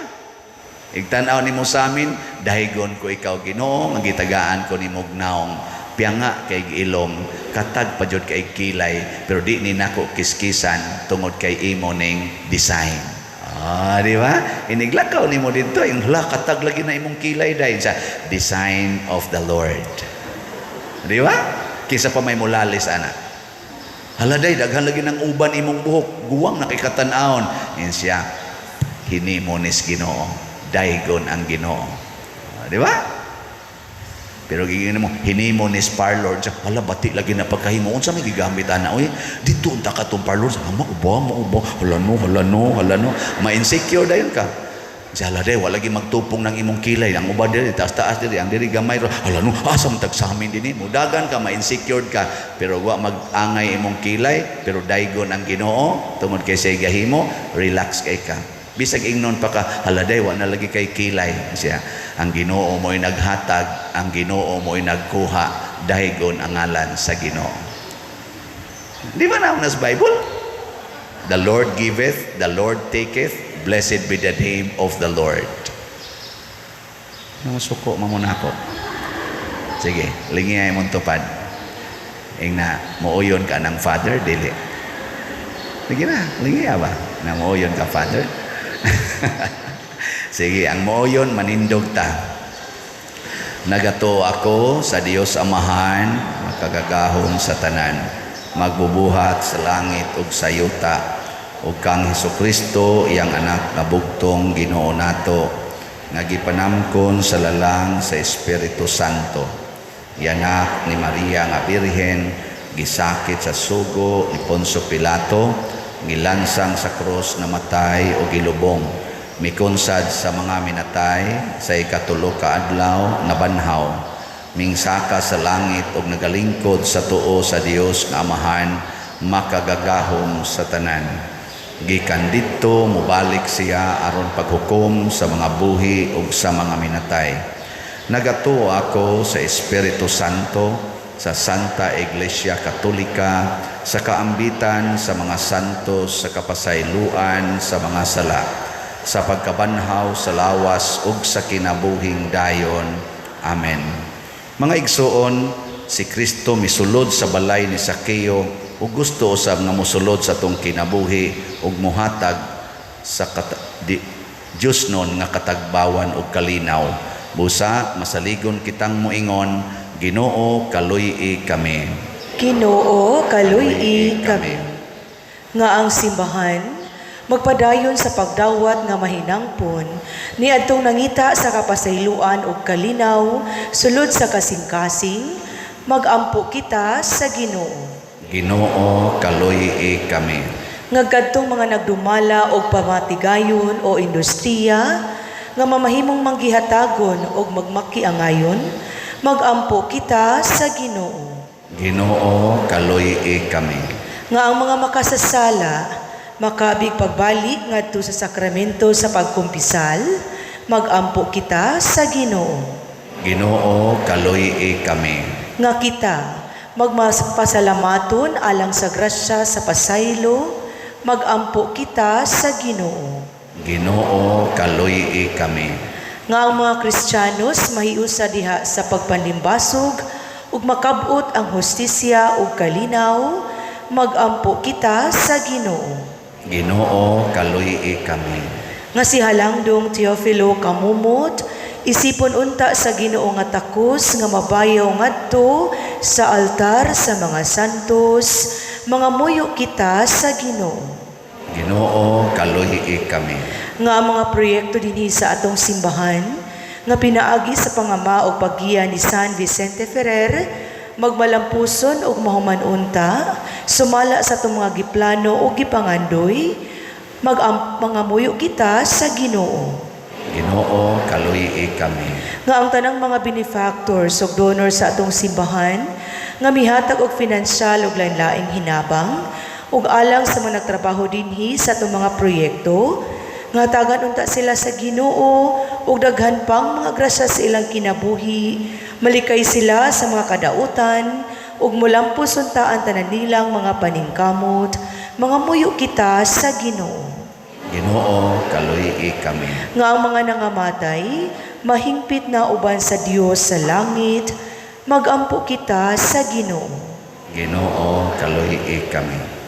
Igtan-aw nimo sa amin, daygon ko ikaw, Ginoo, nga gitagaan ko nimo naong pianga kay ilong, katag pa jud kay kilay, pero di ni nako kiskisan tungod kay imo ning design. Ah, di ba? Iniglakaw nimo didto, yung hala, katag lagi na imong kilay dahil sa design of the Lord. Di ba? Kisa pa may mulalis ana. Hala day, daghan lagi ng uban imong buhok, guwang nakikatan-awon. Yan siya, hinimo nis Ginoo, daygon ang Ginoo. Ah, di ba? Pero gigingin mo, hinimo nis parlor, siya, hala, bati lagi na pagkahimo, unsa may gigamit ana, oy, dito unta ka tong parlor, ama, uba, mauba, hala no, hala no, hala no, ma-insecure dayon ka. Siya, hala day, wala lagi magtupong ng imong kilay, ang uba diri, taas-taas diri, ang diri gamay, hala no, asa man tagsamin dinhi, mudagan ka, ma-insecure ka, pero wa mag-angay imong kilay, pero daygon ang Ginoo, tungod kay siya gahimo, relax kay ka. Bisag ingnon pa ka, hala day, wa na lagi kay kilay. Siya, ang Ginoo mo'y naghatag, ang Ginoo mo'y nagkuha, daygon ang ngalan sa Ginoo. Di ba naman sa Bible? The Lord giveth, the Lord taketh, blessed be the name of the Lord. Nang suko mamuna ako. Sige, lingi ay mong tupad. Ing na, muuyon ka ng Father, dili. Sige na, lingi ba? Na muuyon ka, Father? Sige, ang muuyon, manindog ta. Nagato ako sa Dios Amahan, makagagahom sa tanan, magbubuhat sa langit ug sa yuta, ug kang Hesukristo, iyang anak nga bugtong Ginoo nato, nga gipanamkon sa lalang sa Espiritu Santo. Yanak ni Maria nga Birhen, gisakit sa sugo ni Poncio Pilato, gilansang sa krus, namatay o gilubong, mikonsad sa mga minatay, sa ikatulo ka adlaw nabanhaw, mingsaka sa langit ug nagalingkod sa tuo sa Dios nga Amahan makagagahom sa tanan. Gikan didto mobalik siya aron paghukom sa mga buhi ug sa mga minatay. Nagatuo ako sa Espiritu Santo, sa Santa Iglesia Katolika, sa kaambitan sa mga santos, sa kapasayloan sa mga sala, sa pagkabanhaw sa lawas ug sa kinabuhing dayon. Amen. Mga igsuon, si Kristo misulod sa balay ni Sakeo ug gusto usab nga mosulod sa atong kinabuhi ug mohatag sa Dios nun nga katagbawan ug kalinaw. Busa masaligon kitang moingon, Ginoo, kaluy-i kami. Ginoo, kaluy-i kami. Nga ang simbahan magpadayon sa pagdawat nga mahinangpon niadtong nangita sa kapasayloan ug kalinaw sulod sa kasing-kasing, magampo kita sa Ginoo. Ginoo, kaluy-i kami. Nga kadtong mga nagdumala og pamatigayon o industriya nga mamahimong manggihatagon og magmakiangayon, magampo kita sa Ginoo. Ginoo, kaluy-i kami. Nga ang mga makasasala makaabig pagbalik ngadto sa sakramento sa pagkumpisal, magampo kita sa Ginoo. Ginoo, kaluy-i kami. Nga kita magpasalamaton alang sa grasya sa pasaylo, magampo kita sa Ginoo. Ginoo, kaluy-i kami. Nga ang mga Kristiyanos mahiusa diha sa pagpanlimbasog ug makab-ot ang hustisya ug kalinaw, magampo kita sa Ginoo. Ginoo, kaluy-i kami. Nga si Halangdong Teofilo kamumot, isipon unta sa Ginoo nga takos nga mabayaw ngadto sa altar sa mga santos, mga muyo kita sa Ginoo. Ginoo, kaluy-i kami. Nga ang mga proyekto dinhi sa atong simbahan nga pinaagi sa pangama og paggiya ni San Vicente Ferrer magmalampuson ug mahuman unta sumala sa atong mga giplano ug gipangandoy, mangamuyo kita sa Ginoo. Ginoo, kaluy-i kami. Nga ang tanang mga benefactors ug donors sa atong simbahan nga mihatag og finansyal ug lain-laing hinabang ug alang sa mga nagtrabaho dinhi sa atong mga proyekto, nga hatagan unta sila sa Ginoo ug daghan pang mga grasya sa ilang kinabuhi, malikay sila sa mga kadautan ug mulampos unta ang tanan nilang mga paningkamot, mga muyo kita sa Ginoo. Ginoo, kaluy-i kami. Nga ang mga nangamatay mahingpit na uban sa Dios sa langit, magampo kita sa Ginoo. Ginoo, kaluy-i kami.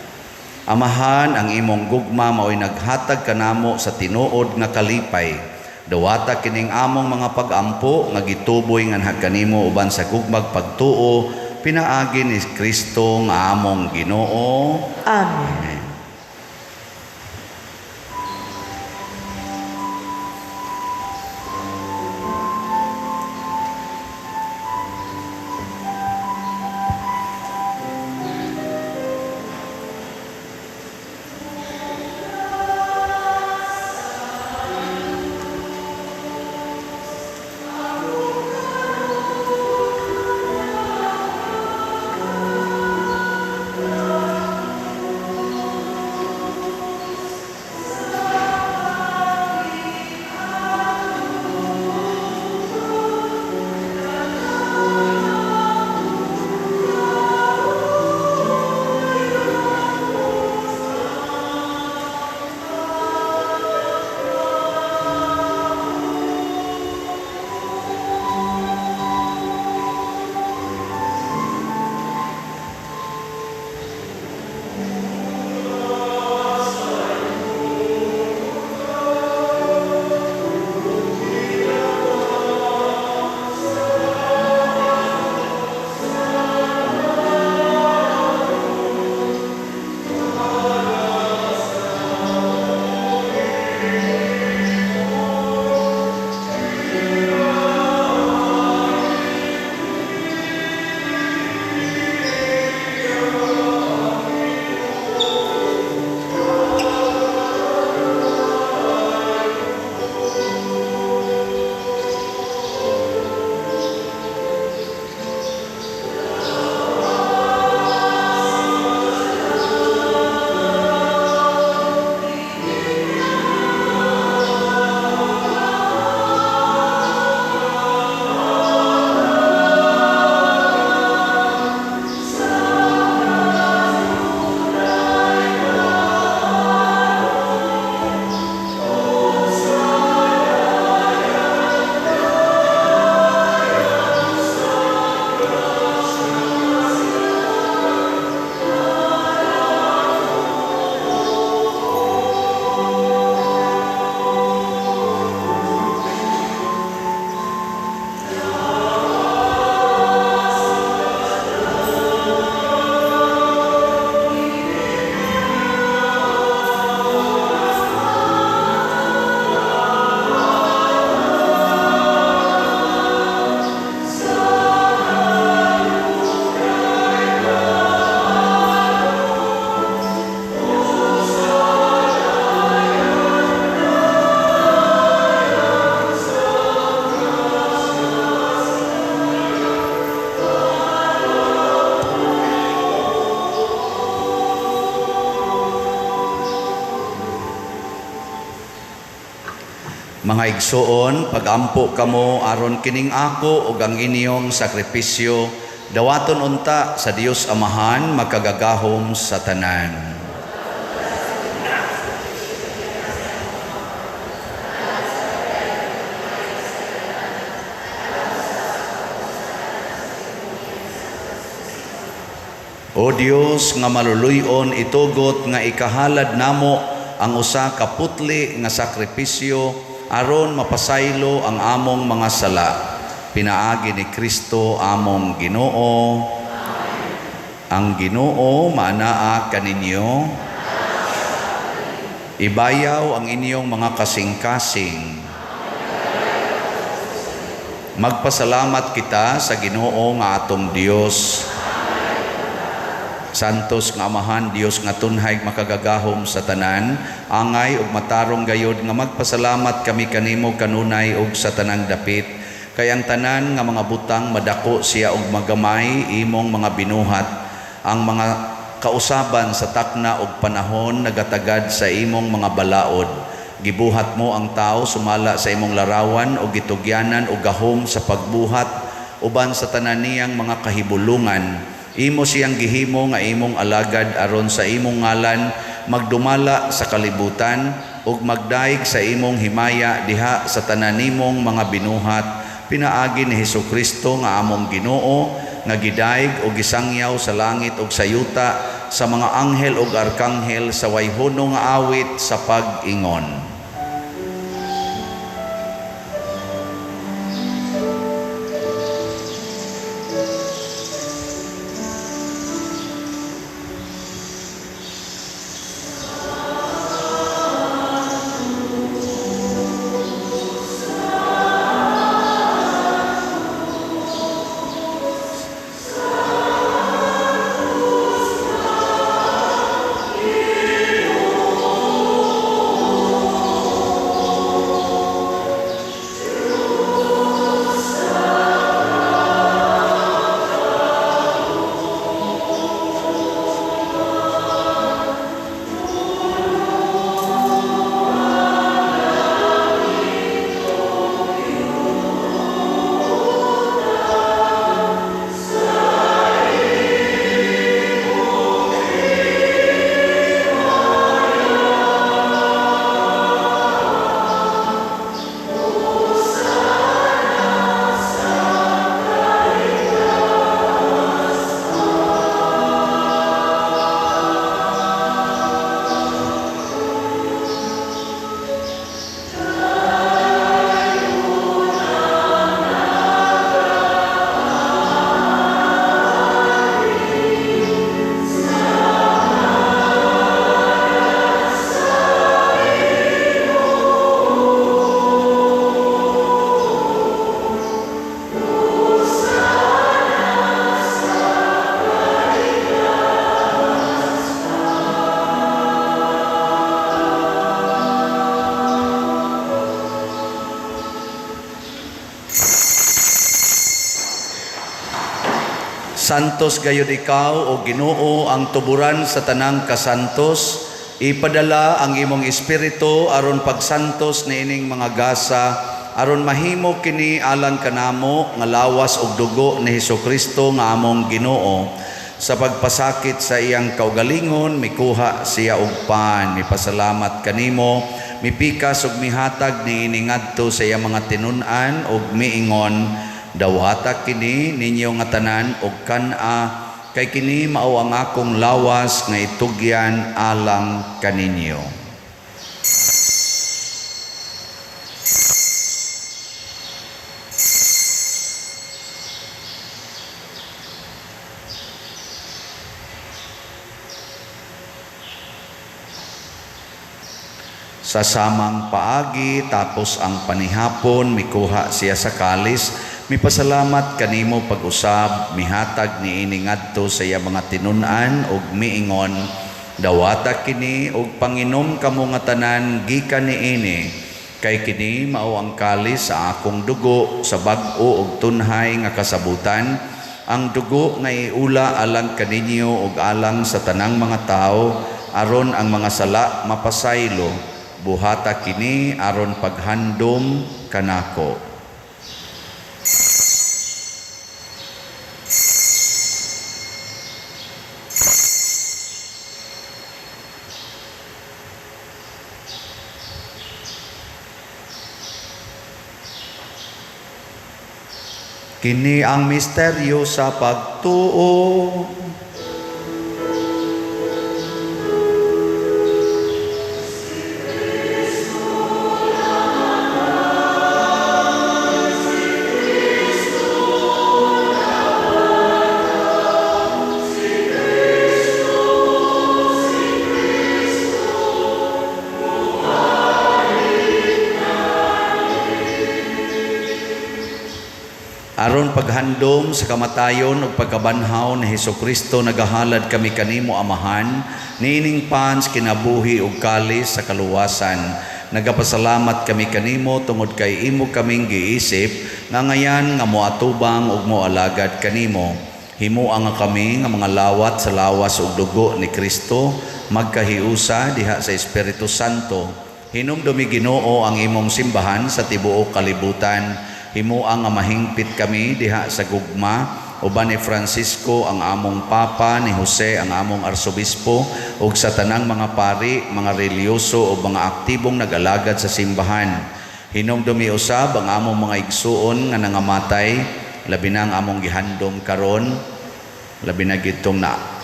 Amahan, ang imong gugma mao'y naghatag kanamo sa tinuod nga kalipay. Dawata kining among mga pag-ampo nga gituboy nganha kanimo uban sa gugmag pagtuo pinaagi ni Kristo nga among Ginoo. Amen. Amen. Mga igsoon, pagampo kamo aron kining ako ug ang inyong sakripisyo dawaton unta sa Dios Amahan makagagahom sa tanan. O Dios nga maluluy-on, itugot nga ikahalad namo ang usa ka putli nga sakripisyo aron mapasaylo ang among mga sala. Pinaagi ni Kristo among Ginoo. Ang Ginoo maanaa kaninyo. Ibayaw ang inyong mga kasing-kasing. Magpasalamat kita sa Ginoo nga atong Dios. Santos nga Amahan, Dios nga tunhay makagagahom sa tanan, angay ug matarong gayod nga magpasalamat kami kanimo kanunay ug sa tanang dapit. Kay ang tanan nga mga butang madako siya og magamay imong mga binuhat. Ang mga kausaban sa takna ug panahon nagatagad sa imong mga balaod. Gibuhat mo ang tao sumala sa imong larawan ug gitugyanan og gahom sa pagbuhat uban sa tanan niyang mga kahibulungan. Imo siyang gihimo nga imong alagad aron sa imong ngalan magdumala sa kalibutan ug magdaig sa imong himaya diha sa tanan nimong mga binuhat. Pinaagi ni Hesukristo nga among Ginoo nga gidaig og gisangyaw sa langit ug sa yuta sa mga anghel ug arkanghel sa way huno nga awit sa pag-ingon. Santos gayud ikaw o Ginoo ang tuburan sa tanang kasantos. Ipadala ang imong espiritu aron pagsantos niining mga gasa, aron mahimo kini alang kanamo nga lawas ug dugo ni Hesukristo nga among Ginoo. Sa pagpasakit sa iyang kaugalingon, mikuha siya og pan, mipasalamat kanimo, mipikas ug mihatag niini ngadto sa iyang mga tinun-an ug miingon, dawata kini ninyo nga tanan og kan-a, kay kini mao ang akong lawas nga itugyan alang kaninyo. Sa samang paagi, tapos ang panihapon, mikuha siya sa kalis, mipasalamat kanimo pag-usab, mihatag niini ngadto sa iya mga tinun-an ug miingon, dawata kini ug panginom kamo nga tanan gikan niini, kay kini mao ang kalis sa akong dugo sa bag-o ug tunhay nga kasabutan, ang dugo nga iula alang kaninyo ug alang sa tanang mga tawo, aron ang mga sala mapasaylo. Buhata kini aron paghandom kanako. Kini ang misteryo sa pagtuo. Aron paghandom sa kamatayon ug pagkabanhaw ni Hesukristo, nagahalad kami kanimo, Amahan, niining pans kinabuhi ug kalis sa kaluwasan. Nagapasalamat kami kanimo tungod kay imo kaming giisip nga ngayan nga moatubang ug moalagad kanimo. Himoa nga kami nga mga lawat sa lawas ug dugo ni Kristo magkahiusa diha sa Espiritu Santo. Hinumdumi, Ginoo, ang imong simbahan sa tibuok kalibutan. Himoa nga mahingpit kami diha sa gugma uban ni Francisco ang among Papa, ni Jose ang among Arsobispo, ug sa tanang mga pari, mga relihiyoso ug mga aktibong nag-alagad sa simbahan. Hinumdumi usab ang among mga igsuon nga nangamatay, labi na ang among gihandom karon, labi na gitong na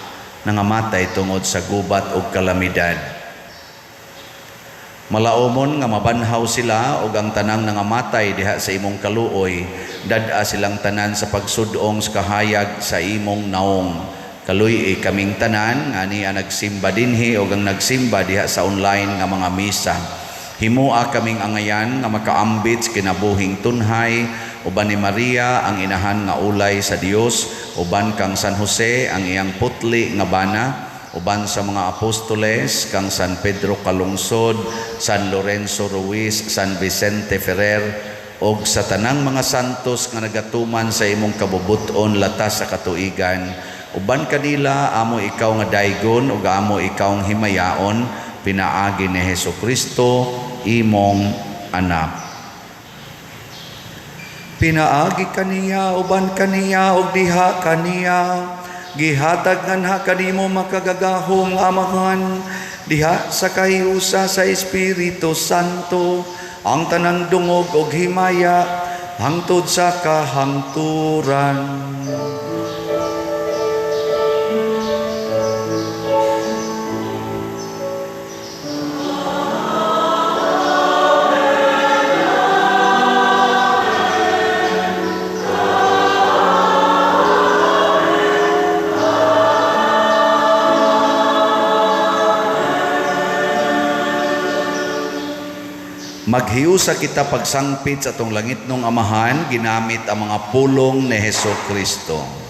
nangamatay tungod sa gubat ug kalamidad. Malaumon nga mabanhaw sila ug ang tanang nangamatay diha sa imong kaluoy, dad-a silang tanan sa pagsudong sa kahayag sa imong naong. Kaluy-i kaming tanan nga ania nagsimba dinhi ug ang nagsimba diha sa online nga mga misa. Himoa kaming angayan nga makaambit sa kinabuhing tunhay uban ni Maria ang inahan nga ulay sa Dios, uban kang San Jose ang iyang putli nga bana, uban sa mga apostoles kang San Pedro Calungsod, San Lorenzo Ruiz, San Vicente Ferrer, og sa tanang mga santos nga nagatuman sa imong kabubut-on latas sa katuigan. Uban kanila amo ikaw nga daygon ug amo ikaw ang himayaon pinaagi ni Hesukristo imong anak. Pinaagi kaniya, uban kaniya, ug diha kaniya, gihatag nganha kanimo makagagahom nga Amahan diha sa kahiusa sa Espiritu Santo ang tanang dungog ug himaya hangtod sa kahangturan. Maghiusa kita pagsangpit sa atong langitnong Amahan, ginamit ang mga pulong ni Heso Kristo.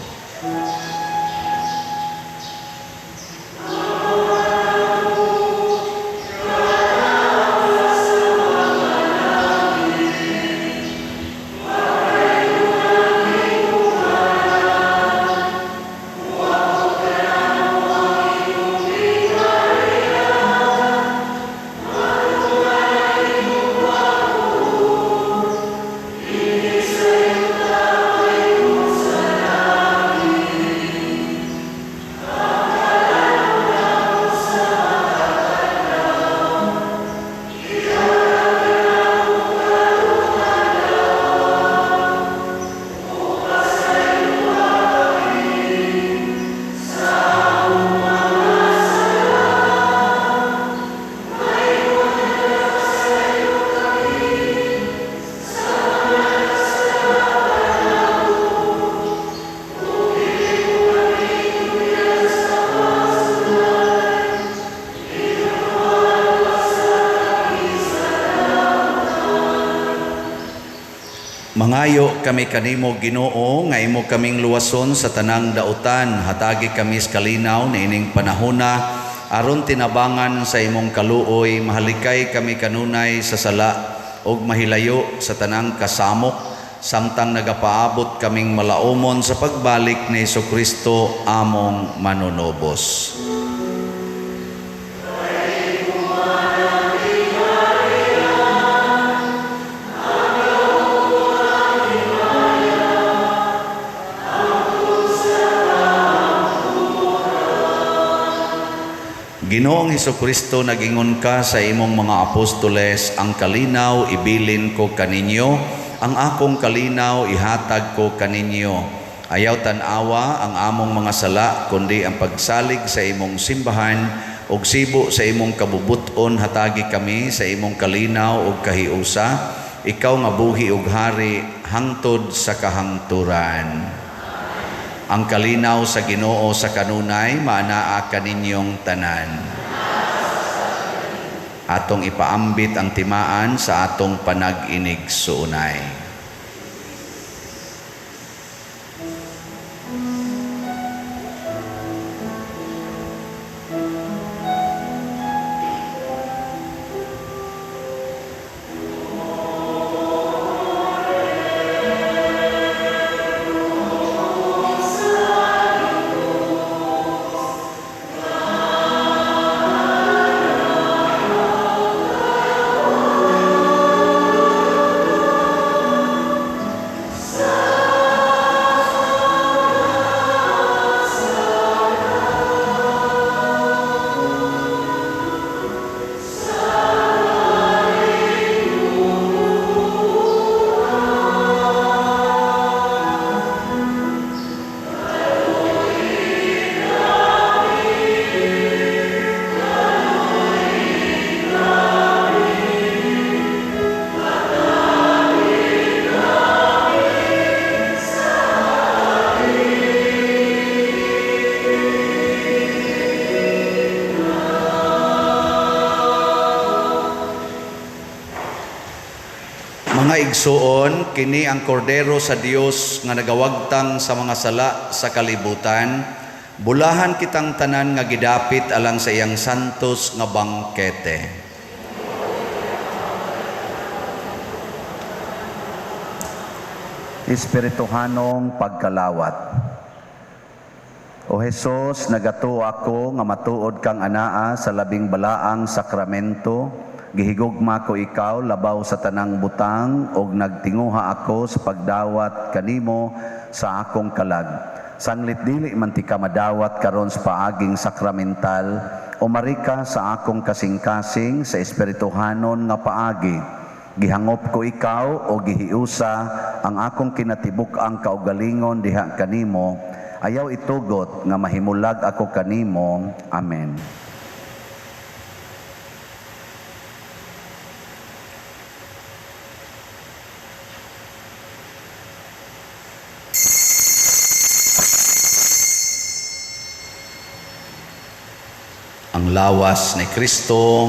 Mangayo kami kanimo, Ginoo, nga imo kaming luwason sa tanang dautan. Hatagi kami sa kalinaw niining panahona aron tinabangan sa imong kaluoy, mahalikay kami kanunay sa sala ug mahilayo sa tanang kasamok samtang nagapaabot kaming malaumon sa pagbalik ni Hesukristo among manunubos. Ginoong Hesukristo, nagingon ka sa imong mga apostoles, ang kalinaw ibilin ko kaninyo, ang akong kalinaw ihatag ko kaninyo. Ayaw tan-awa ang among mga sala, kundi ang pagsalig sa imong simbahan, ug sibo sa imong kabubuton, hatagi kami sa imong kalinaw ug kahiusa, ikaw nga buhi ug hari hangtod sa kahangturan. Ang kalinaw sa Ginoo sa kanunay maanaa kaninyong tanan. Atong ipaambit ang timaan sa atong panag-inig suunay. Igsuon, kini ang kordero sa Dios nga nagawagtang sa mga sala sa kalibutan. Bulahan kitang tanan nga gidapit alang sa iyang santos nga bangkete. Espirituhanong pagkalawat. O Hesus, nagatuo ako nga matuod kang anaa sa labing balaang sakramento. Gihigugma ko ikaw labaw sa tanang butang og nagtinguha ako sa pagdawat kanimo sa akong kalag. Sanglit dili man ti ka madawat karon sa paaging sakramental, umari ka sa akong kasing-kasing sa espirituhanon nga paagi. Gihangop ko ikaw o gihiusa ang akong kinatibuk-ang kaugalingon diha kanimo. Ayaw itugot nga mahimulag ako kanimo. Amen. Ang lawas ni Kristo.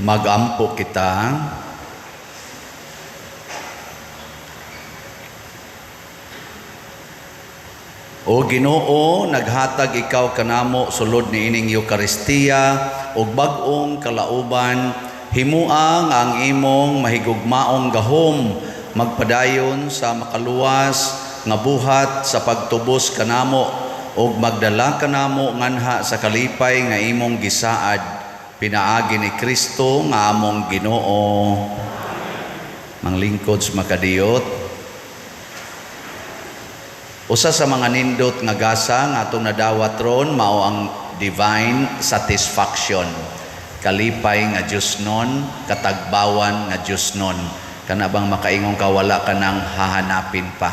Magampo kita. O Ginoo, naghatag ikaw kanamo sulod niining Eukaristiya ug bag-ong kalauban, himua nga ang imong mahigugmaong gahom magpadayon sa makaluwas nga buhat sa pagtubos kanamo ug magdala kanamo nganha sa kalipay nga imong gisaad pinaagi ni Kristo nga among Ginoo. Manglingkod sa makadiyot. Usa sa mga nindot nga gasa nga atong nadawat ron mao ang divine satisfaction. Kalipay nga Dios nun, katagbawan nga Dios nun. Kana bang makaingon ka wala ka nang hahanapin pa.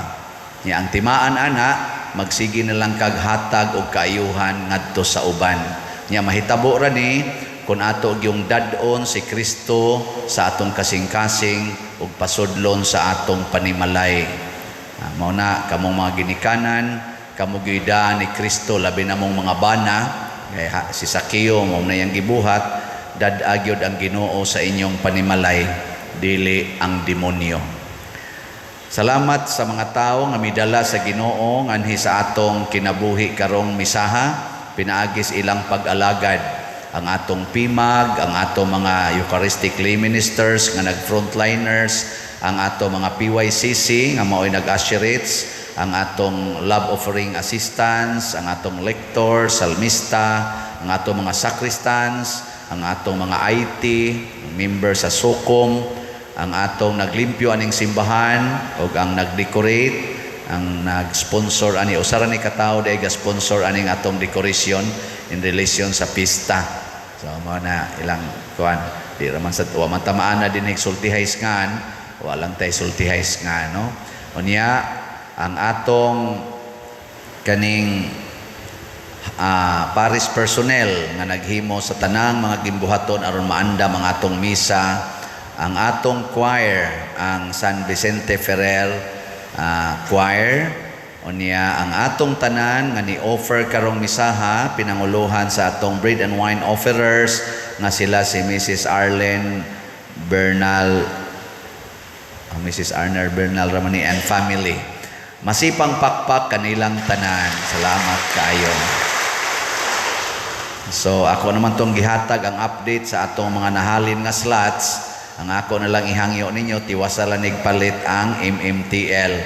Nya ang timaan ana, magsige na lang kag hatag og kaayuhan ngadto sa uban. Nya mahitabo ra ni kung ato yung dad-on si Kristo sa atong kasing-kasing ug pasudlon sa atong panimalay. Mao na kamong mga ginikanan, kamo gyud ni Kristo, labi na mong mga bana, kay si Sakeo mao na iyang gibuhat, dad-a gyud ang Ginoo sa inyong panimalay, dili ang demonyo. Salamat sa mga tawo nga midala sa Ginoo nganhi sa atong kinabuhi karong misaha, pinaagis ilang pag-alagad ang atong PIMAG, ang atong mga Eucharistic lay ministers nga nag-frontliners, ang atong mga PYCC nga mao'y nag-usherates, ang atong love offering assistants, ang atong lector, salmista, ang atong mga sacristans, ang atong mga IT, member sa SOCOM, ang atong naglimpyo aning simbahan ug ang nag-decorate, ang nag-sponsor ani usa ra ni katawo day ga-sponsor aning atong decoration in relation sa pista. So mao na ilang kuan, di ra man sa wa man tamaan na dinhi sultihay ngan, Walang tay sultihays nga, no? Unya ang atong kaning parish personnel nga naghimo sa tanang mga gimbuhaton aron maandam ang atong misa, ang atong choir, ang San Vicente Ferrer Choir. Unya ang atong tanan nga ni-offer karong misaha, pinanguluhan sa atong bread and wine offerers nga sila si Mrs. Arlene Bernal, Mrs. Arner Bernal Ramani and family. Masipang pakpak kanilang tanan. Salamat kaayo. So ako naman tong gihatag ang update sa atong mga nahalin nga slots. Ang ako na lang ihangyo ninyo, tiwasa lang palit ang MMTL.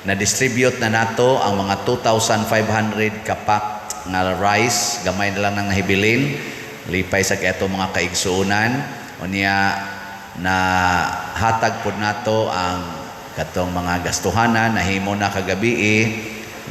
Na-distribute na nato ang mga 2,500 kapak nga rice, gamay na lang nang nahibilin. Lipay sa kaayo mga kaigsuonan. Unya na hatag pod nato ang katong mga gastuhanan, nahimo na kagabi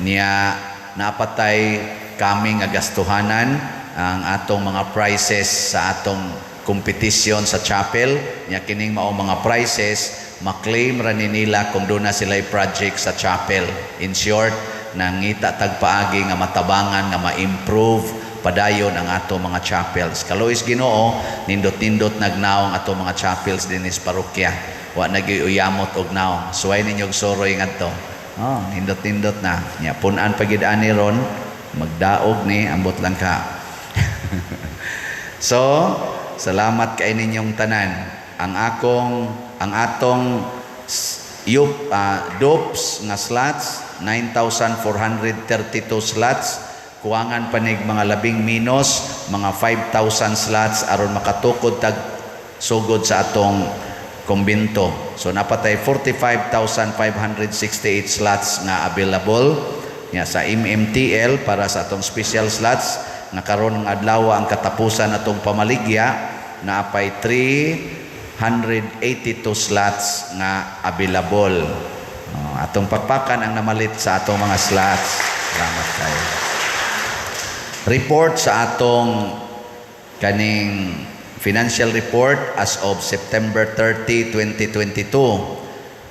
niya, napatay kami nga gastuhanan ang atong mga prizes sa atong competition sa chapel. Nya kining mao mga prizes, maklaim ra ni nila kung doon na sila project sa chapel. In short, nangita tag paagi nga matabangan nga ma-improve padayon ang ato mga chapels. Kaluoy sa Ginoo, nindot-nindot nagnaong ato mga chapels dinhi sa parokya. Wa nagyuyamot og naong. Suway ninyo og soroy ngadto. Oh, nindot-nindot na. Nya pun-an pa gid ani ron, magdaog ni, ambot lang ka. So, salamat kay ninyong tanan. Ang atong yup, DOPS nga slots, 9,432 slots, kuwangan panig mga labing minus mga 5,000 slots aron makatukod tag sugod sa atong kumbinto. So napatay 45,568 slots nga available. Nya sa MMTL para sa atong special slots nga karon ng adlaw ang katapusan atong pamaligya, naapay 382 slots nga available. Oh, atong pakpakan ang namalit sa atong mga slots. Salamat kayo. Report sa atong kaning financial report as of September 30, 2022.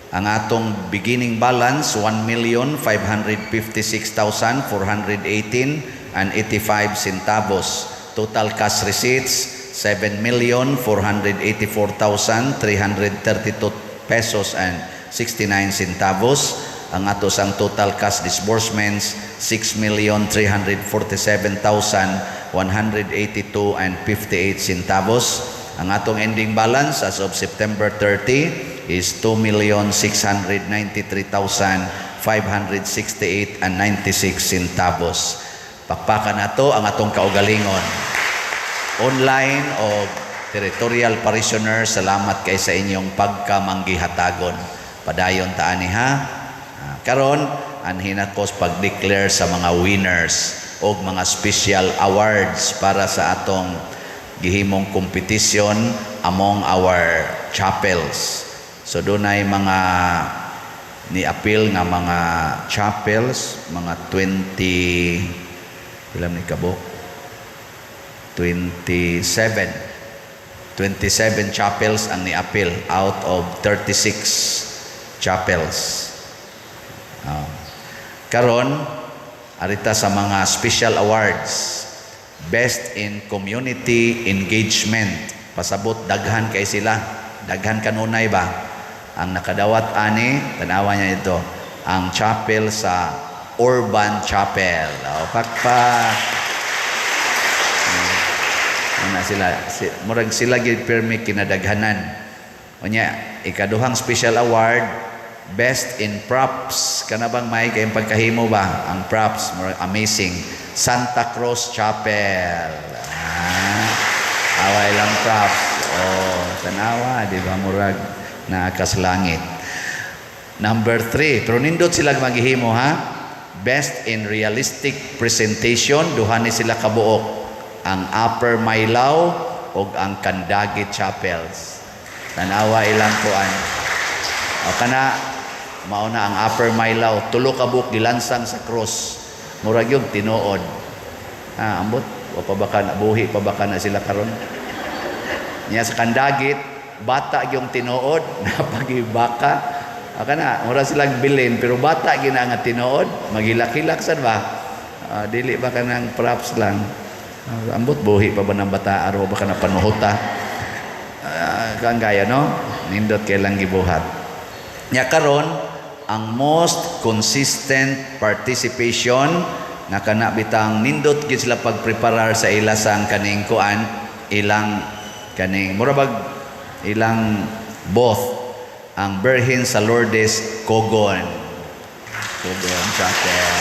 Ang atong beginning balance, 1,556,418 and 85 centavos. Total cash receipts, 7,484,332 pesos and 69 centavos. Ang ato sang total cash disbursements, 6,347,182 and 58 centavos. Ang atong ending balance as of September 30 is 2,693,568 and 96 centavos. Pakpakan nato ang atong kaugalingon. Online o territorial parishioner, salamat kay sa inyong pagkamanggihatagon. Padayon ta ani, ha. Karon anhin ako sa pag-declare sa mga winners o mga special awards para sa atong gihimong competition among our chapels. So dunay mga ni-appeal nga mga chapels, mga 20, ilan ni kabuk? 27. 27 chapels ang ni-appeal out of 36 chapels. Karon arita sa mga special awards. Best in Community Engagement. Pasabot daghan kay sila. Daghan kanunay ba? Ang nakadawat ani, tanawa niya ito, ang chapel sa Urban Chapel. O, pakpak. Ano sila, murag sila gid pirmi kinadaghanan. Unya, ikaduhang special award, Best in Props. Kana bang may kayong pagkahimo ba? Ang props, murag amazing. Santa Cruz Chapel. Ah, away lang props. Oh, tanawa, di ba? Murag naakas langit. Number 3, pero nindot sila maghihimo, ha. Best in Realistic Presentation, duha ni sila kabuok. Ang Upper Mailao ug ang Kandagi Chapels. Tanawa ilang kuan. O kana mao na ang Upper Mailao, tulo ka buok gilansang sa cross. Murag yung tinuod. Ah, ambot wa pa ba ka na buhi pa ba ka na sila karon? Nya sa Kandagit, Bata yung tinuod, napagibaka. Kana, mura silang bilin, pero bata gina nga tinuod, maghilak-hilak sad ba? Dili ba kanang props lang? Ambot buhi pa ba ng bata aro ba ka na panuhota? Kang gaya no? Nindot kay lang gibuhat. Nya karon ang most consistent participation nga kana bitang nindot gyud sila pagpreparar sa ila sang kaning kuan, ilang kaning mura bag ilang both, ang Birhen sa Lourdes Cogon. Cogon Chapel.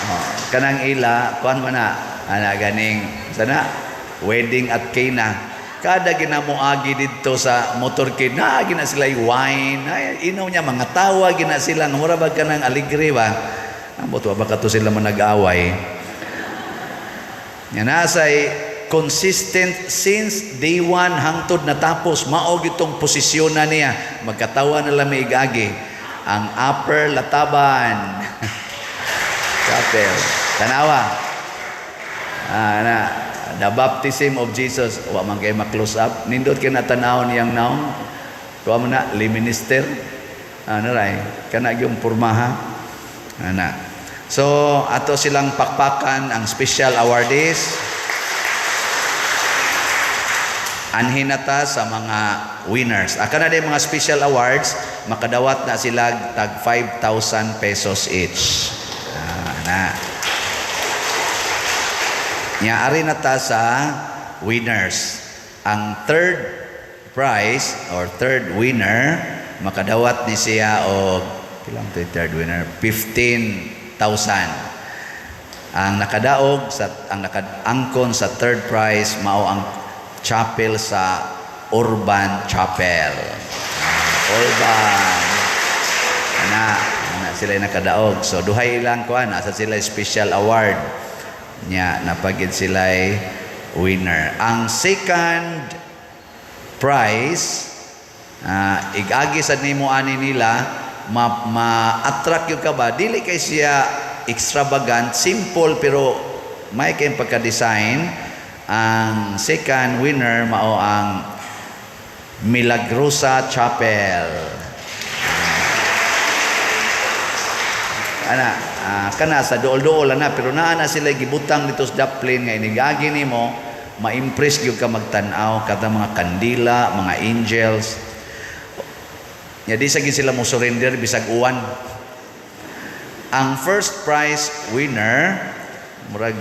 Oh, kanang ila kuan man na ana ganing sana wedding at Cana, kada ginamoagi didto sa motorcade na gina sila wine ay, inaw niya mga tawa gina sila nga mura bag kanang alegre ba. Ambot wa ba kato sila man nag-away nga nasay consistent since day one hangtod natapos, mao gitong posisyon na niya, magkatawa na lang may igagi ang Upper Lataban Chapel. Tanawa, na the baptism of Jesus, wa man kay ma-close up. Nindot kay natanaw niyang naong kuha mo na lay minister ano ray kana gyung pormaha ana. So ato silang pakpakan ang special awardees. Anhin na ta sa mga winners. Aka na din mga special awards, makadawat na sila tag 5,000 pesos each. Na. Nya ari na ta sa winners. Ang third prize or third winner makadawat ni siya og pilang to yung third winner? 15,000. Ang nakadaog sa ang nakaangkon sa third prize mao ang chapel sa Urban Chapel. Urban. Ana, ana sila yung nakadaog. So duhay ilang kuan, asa sila special award. Nya napagid sila winner. Ang second prize, igagi sad nimo ani nila, ma-attract yung ka ba, dili kay siya extravagant, simple pero may kay pagka-design. Ang second winner mao ang Milagrosa Chapel. Ana, kana sa duol-duol ana, pero naa na sila gibutang dito sa Daplin nga inigagi nimo, ma-impress gyud ka magtan-aw kada mga kandila, mga angels. Nya di sa gyud sila mo surrender bisag uwan. Ang first prize winner, murag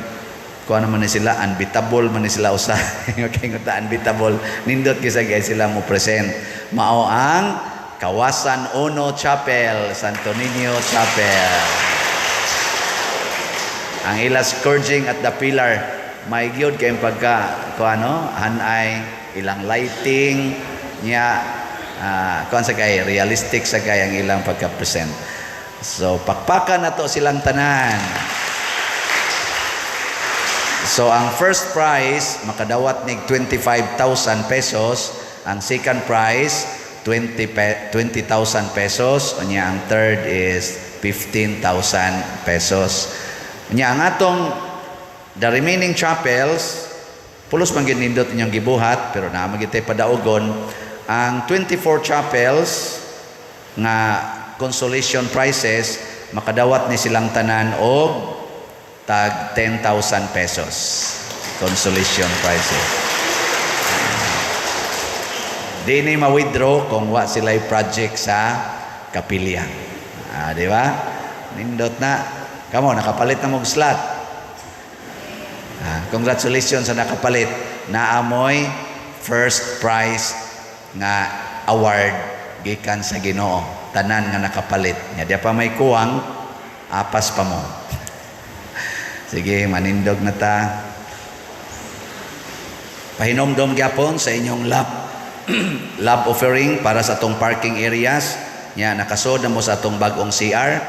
kuha naman ni sila, unbeatable man ni sila usa. Okay, nguta unbeatable. Nindot gyud sa gyud sila mo present. Mao ang Kawasan Uno Chapel, Santo Niño Chapel. Ang ila scourging at the pillar, may gyud kay pagka kuano, hanay ilang lighting niya, kuan sa kay realistic sa kay ang ilang pagka-present. So pakpakan na to silang tanan. So ang first prize makadawat nig 25,000 pesos, ang second prize 20,000 pesos, unya ang third is 15,000 pesos. Unya ang atong the remaining chapels, pulos man gyud nindot inyong gibuhat, pero naa man gyud tay padaugon. Ang 24 chapels nga consolation prizes makadawat ni silang tanan og tag 10,000 pesos consolation prizes. Di ni ma-withdraw kung wa sila'y project sa kapilya. Di ba? Nindot na. Kamo, nakapalit na mong slot. Congratulations sa nakapalit. Naamoy first prize nga award gikan sa Ginoo. Tanan nga nakapalit. Nga di pa may kuwang, apas pa mo. Sige, manindog na ta. Pahinomdom gyapon sa inyong love love offering para sa atong parking areas. Nya nakasod na mo sa atong bag-ong CR.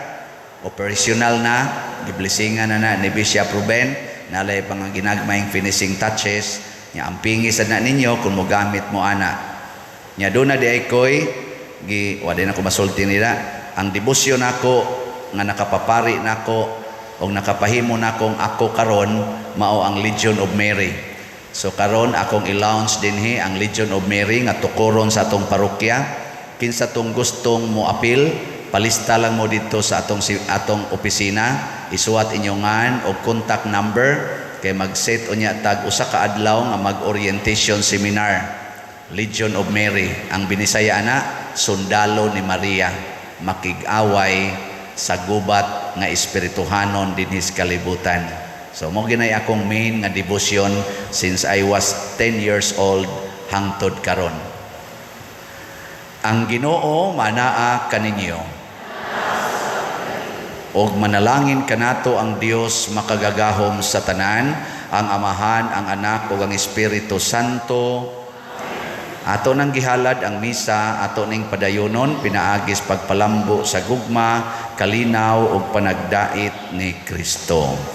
Operational na, giblesingan na na ni Bishop Ruben. Nalay pa nga ginagmayng finishing touches. Nya ang pingi sad na ninyo kung mogamit mo ana. Nya doon na di ay koy gi wa din ako masulti nila. Ang debosyon nako nga nakapapari nako og nakapahimo nakong ako karon mao ang Legion of Mary. So karon akong i-launch dinhi ang Legion of Mary nga tukoron sa atong parokya. Kinsa tong gustong mo apil, palista lang mo dito sa atong opisina, isuwat inyong ngan o contact number kay mag-set unya tag usa ka adlaw nga mag-orientation seminar. Legion of Mary, ang Binisaya ana, Sundalo ni Maria, makig-away sa gubat nga espirituhanon dinhi sa kalibutan. So mao ginay akong main nga devotion since I was 10 years old hangtod karon. Ang Ginoo manaa kaninyo. Og manalangin kanato ang Dios makagagahom sa tanan, ang Amahan, ang Anak ug ang Espiritu Santo. Ato nang gihalad ang misa, ato ning padayonon pinaagis pagpalambo sa gugma, kalinaw ug panagdait ni Kristo.